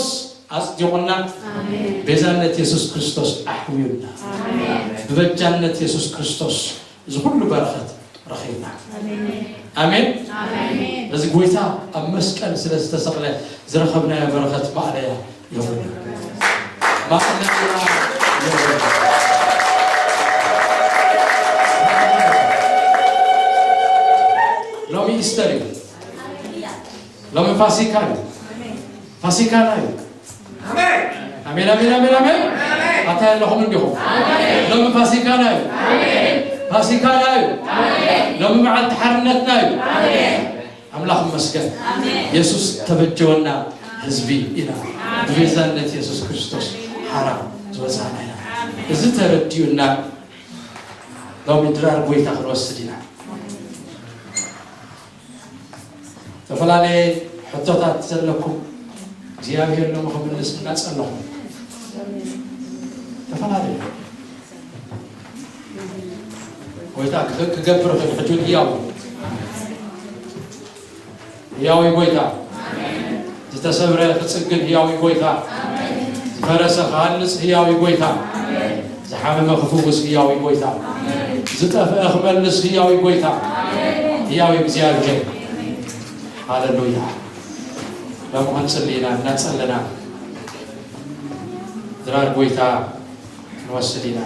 ኣጽዲቑና። ቤዛነት የሱስ ክርስቶስ ኣሕውዩና። ብበጃነት የሱስ ክርስቶስ እዚ ኩሉ በረኸት ረኺብና። ኣሜን። እዚ ጎይታ ኣብ መስቀል ስለ ዝተሰቕለ ዝረኸብናዮ በረኸት ማእለያ የብሉን። ማእለያ የብሉን። ሎሚ ኢስተር እዩ። ሎሚ ፋሲካ እዩ። ፋሲካና እዩ። ኣሜን፣ ኣሜን፣ ኣሜን፣ ኣሜን። ኣታ ኣለኹም እንዲኹም? ሎሚ ፋሲካና እዩ። ፋሲካና እዩ። ሎሚ መዓልቲ ሓርነትና እዩ። ኣምላኽ ይመስገን። የሱስ ተበጀወና ህዝቢ ኢና። ብቤዛነት የሱስ ክርስቶስ ሓራ ዝበጻሕና ኢና። እዚ ተረዲኡና ሎሚ ድራር ጎይታ ክንወስድ ኢና። ዝተፈላለየ ሕቶታት ዘለኩም እግዚኣብሔር ሎሚ ክምልስ እናጸለኹም፣ ዝተፈላለየ ጎይታ ክገ-፣ ክገብር ይኽእል። ሕጂ እውን ህያው፣ ህያው ጎይታ፣ ዝተሰብረ ክጽግን ህያው ጎይታ፣ ዝፈረሰ ክሃንጽ ህያው ጎይታ፣ ዝሓመመ ክፍውስ ህያው ጎይታ፣ ዝጠፍአ ክመልስ ህያው ጎይታ፣ ህያው እግዚኣብሔር። ሃሌሉያ። ሎሚ ክንጽሊ ኢና፣ እናጸለና ድራር ጎይታ ክንወስድ ኢና።